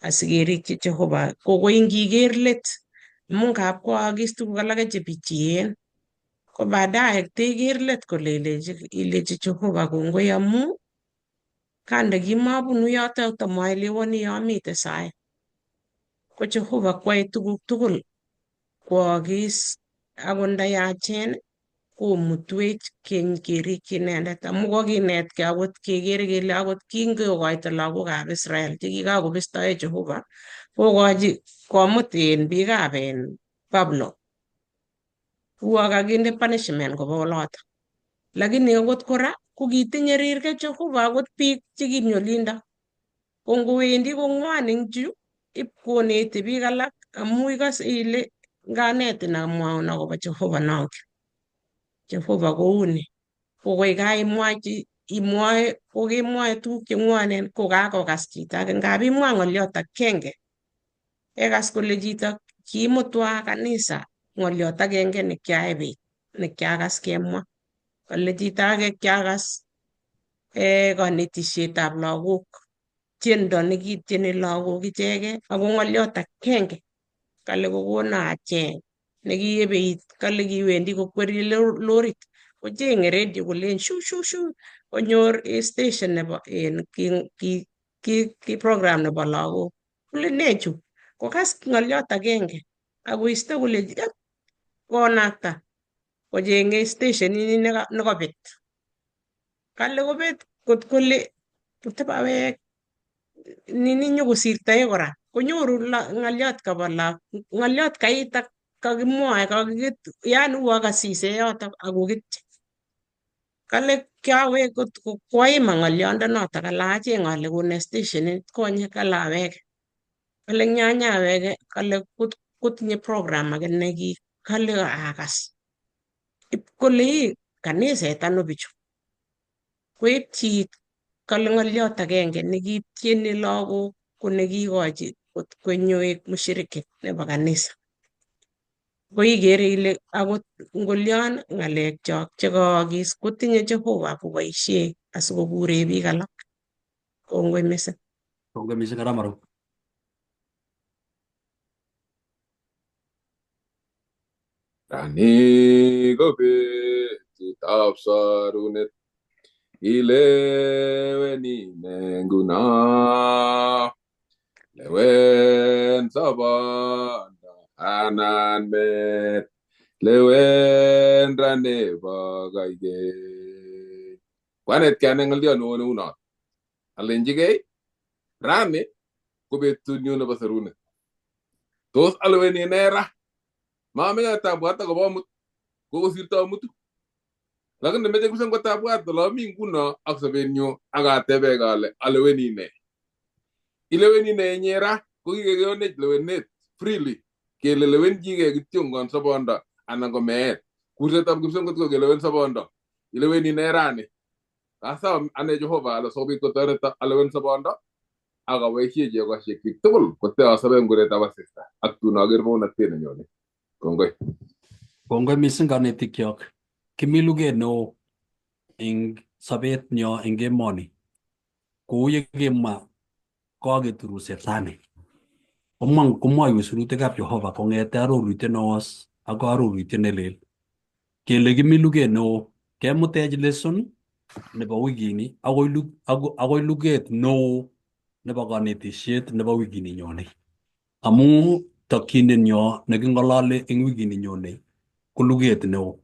asikerikyi Jehova ko koi ngiker let amu ngap koaakis tuguk alake chepichien ko baadaye teker let kole ilechi Jehova kongoi amu kande kimabunu yoto tamaelewani yomite sai. Ko Jehova kwae tuguk tugul kwookis akot ndayachen komutwech kerikyi inendet amu kokinetkei akot kekere kele akot kingekoito lagokab Israel chekikakobistoe Jehova kokochi komut en biikab en Babylon. Uo kakinde punishment koba oloto. Lakini akot kora kokitinye rirge Jehova akot biik chekimi olindo. Ko ngowendi kong'wan eng chu ipkoneti biik alak amu ikose ile nganetin amwaun akobo Jehova nongen. Jehova kouni. Ko koi kaimwachi Imwoe kokemwoe tuguk cheng'wonen kokakokas chito age ngap imwa ng'olyot akenge kekas kole chito kiimutwa kanisa ng'olyot agenge nekiae nekiakas kemwa kole chito age kiakas kanetisietab lagok tiendo nekityeni lagok ichege ako ng'olyot akenge kale kokono acheng nekiyebeit kale kiwendi kokwerie lorit kochenge radio kolen shu shu shu konyor station nebo en ki program nebo lagok kole nee chu kokas ng'olyot agenge akoisto kole konakta kochenge stationini nekobet kale kobet kot kole kotebawek nini nyokosirtoe kora konyoru ng'olyot kabo ng'olyot kait ak kakimwoe kakiket yani uo kasise yotok akoketchi kale kiawe kot koima ng'olyondo notok kale acheng ale kone stationit konye kale aweke kale nyanyaweke kale kotinye program age neki kale akas kole ii kaniset ano bichu koipchi kale ng'olyot agenge nekityeni lagok ko nekikochi kot konyoek mshiriki nebo kanisa ko ikere ile akot ngolion ng'alekchok chekaakis kotinye Jehova koboisie asikokure biik alak. Kongoi missing. Kongoi missing Arap Maru. Rani ko betutab sorunet, ileweni ne nguno, lewen sobondo anan met, lewen ra nebo koikeny. Kwanetkei ane ng'olyo neo neu not. Alenjigei, rani ko betunyu nebo serunet. Tos aleweni ne ra? Mameche tabwat akobo amut, kokosirto amutu. Lakini meche kipsengwet abwat ole ami nguno ak sobenyu ak atebege ale aleweni ne. Ileweni ne inye ra? Ko kikekonech lewenet freely kele lewenchigei kityongon sobondo anan ko meet. Kursetab kipsengwet ko kelewen sobondo. Ileweni ne rani? Kasom ane Jehova ale sikobit kotoreto alewen sobondo ak aboisie chekosiekchik tugul kote asobe eng kuretab asista ak tun aker bounatet nenyone. Kongoi. Kongoi missing kanetikyok. Kimi luget neo eng sobet nyo eng emoni. Kou yekemwa kaketuru Shetani. Komwa komwoiwech sirutikab Jehova kong'ete arorutiet newos ak arorutiet nelel. Kele kimi luget neo kemutech lesson nebo wikini akoi luget neo nebo kanetisiet nebo wikini nyone. Amu tokyinet neking'olole eng wikini nyone ko luget neo.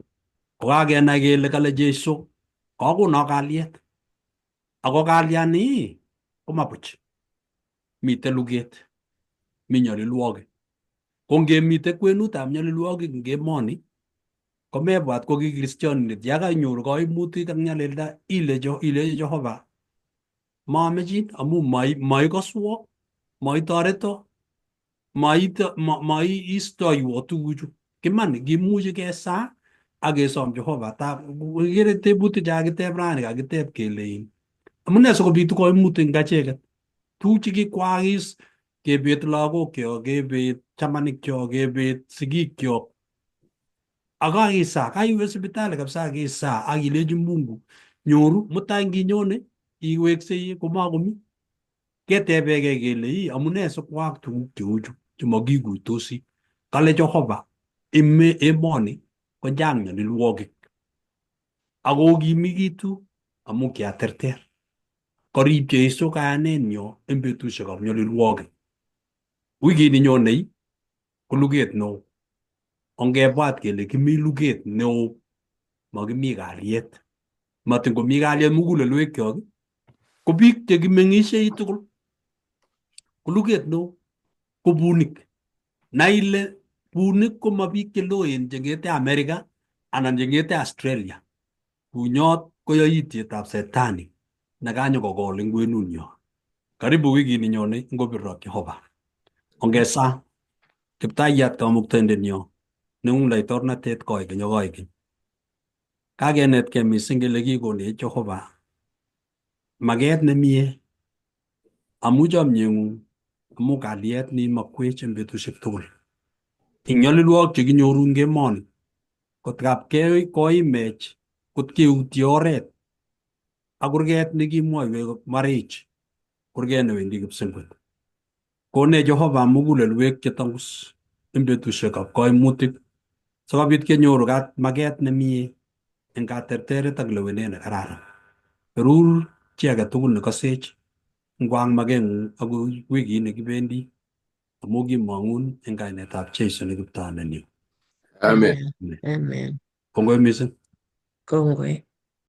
Kokakenai kele kale Jesu kakonok kalyet. Ako kalyani komabuch. Mitei luget, mi nyalilwogik. Ko ngemite kwenutab nyalilwogik eng emoni komebwat ko ki kristionindet ya kainyoru kaimutik ak nyalilda ile ilechi Jehova maamechin amu maikoswo maitoreto maiistoiwo tuguchu kiman kimuchi kesaa ak kesom Jehova ta ikere tebutik chakakiteb rani kakiteb kele in amune sikobitu koimutik eng acheket tuguk chekikwaakis kebet lagokyok kebet chamanikkyok kebet sigikyok ak kakisa kaiwe sipitali kabisa akisaa ak ilechi Mungu nyoru mutai nginyone iweksei komakomi ketebegei kele ii amune sikwaak tuguk cheuchu chemakikuitosi kale Jehova ime emoni kochang nyalilwogik ako okimikitu amu kiaterter korib Jeiso kayanenyo eng betusiekab nyalilwogik wikini nyonei ko luget neo ongebwat kele kimi luget neo makimi kalyet matin komi kalyet mugulelwekyok ko biik chekimeng'ishei tugul ko luget neo ko bunik nai ile bunik ko ma biik cheloen cheng'ete America anan cheng'ete Australia bunyot ko yoityetab setani nekanyokokol eng kwenunyo karibu wikini nyone ngobirok Jehova ongesaa Kiptayat kamuktaindenyo neng'ung laitornatet koikeny ak koikeny. Kakenetkei mising kele kikonech Jehova Maket nemie amu chomyeng'ung, amu kalyet neimokwech eng betusiek tugul. Ing nyalilwogik chekinyoru eng emoni, kotkap koimech, kot keutye oret ak kurget nekimwoiwech marech, kurget newendi kipsengwet. Konech Jehova mugulelwek chetangus eng betusiekab kaimutik sikobit kenyoru maket nemie eng katerteret ak lewenet nekararan. Berur chi age tugul nekosech ngwang makeng'ung akoi wikit nekibendi amu kimong'un eng kainetab Jesu ne Kiptaiyat nenyo. Amen. Amen. Kongoi mising. Kongoi.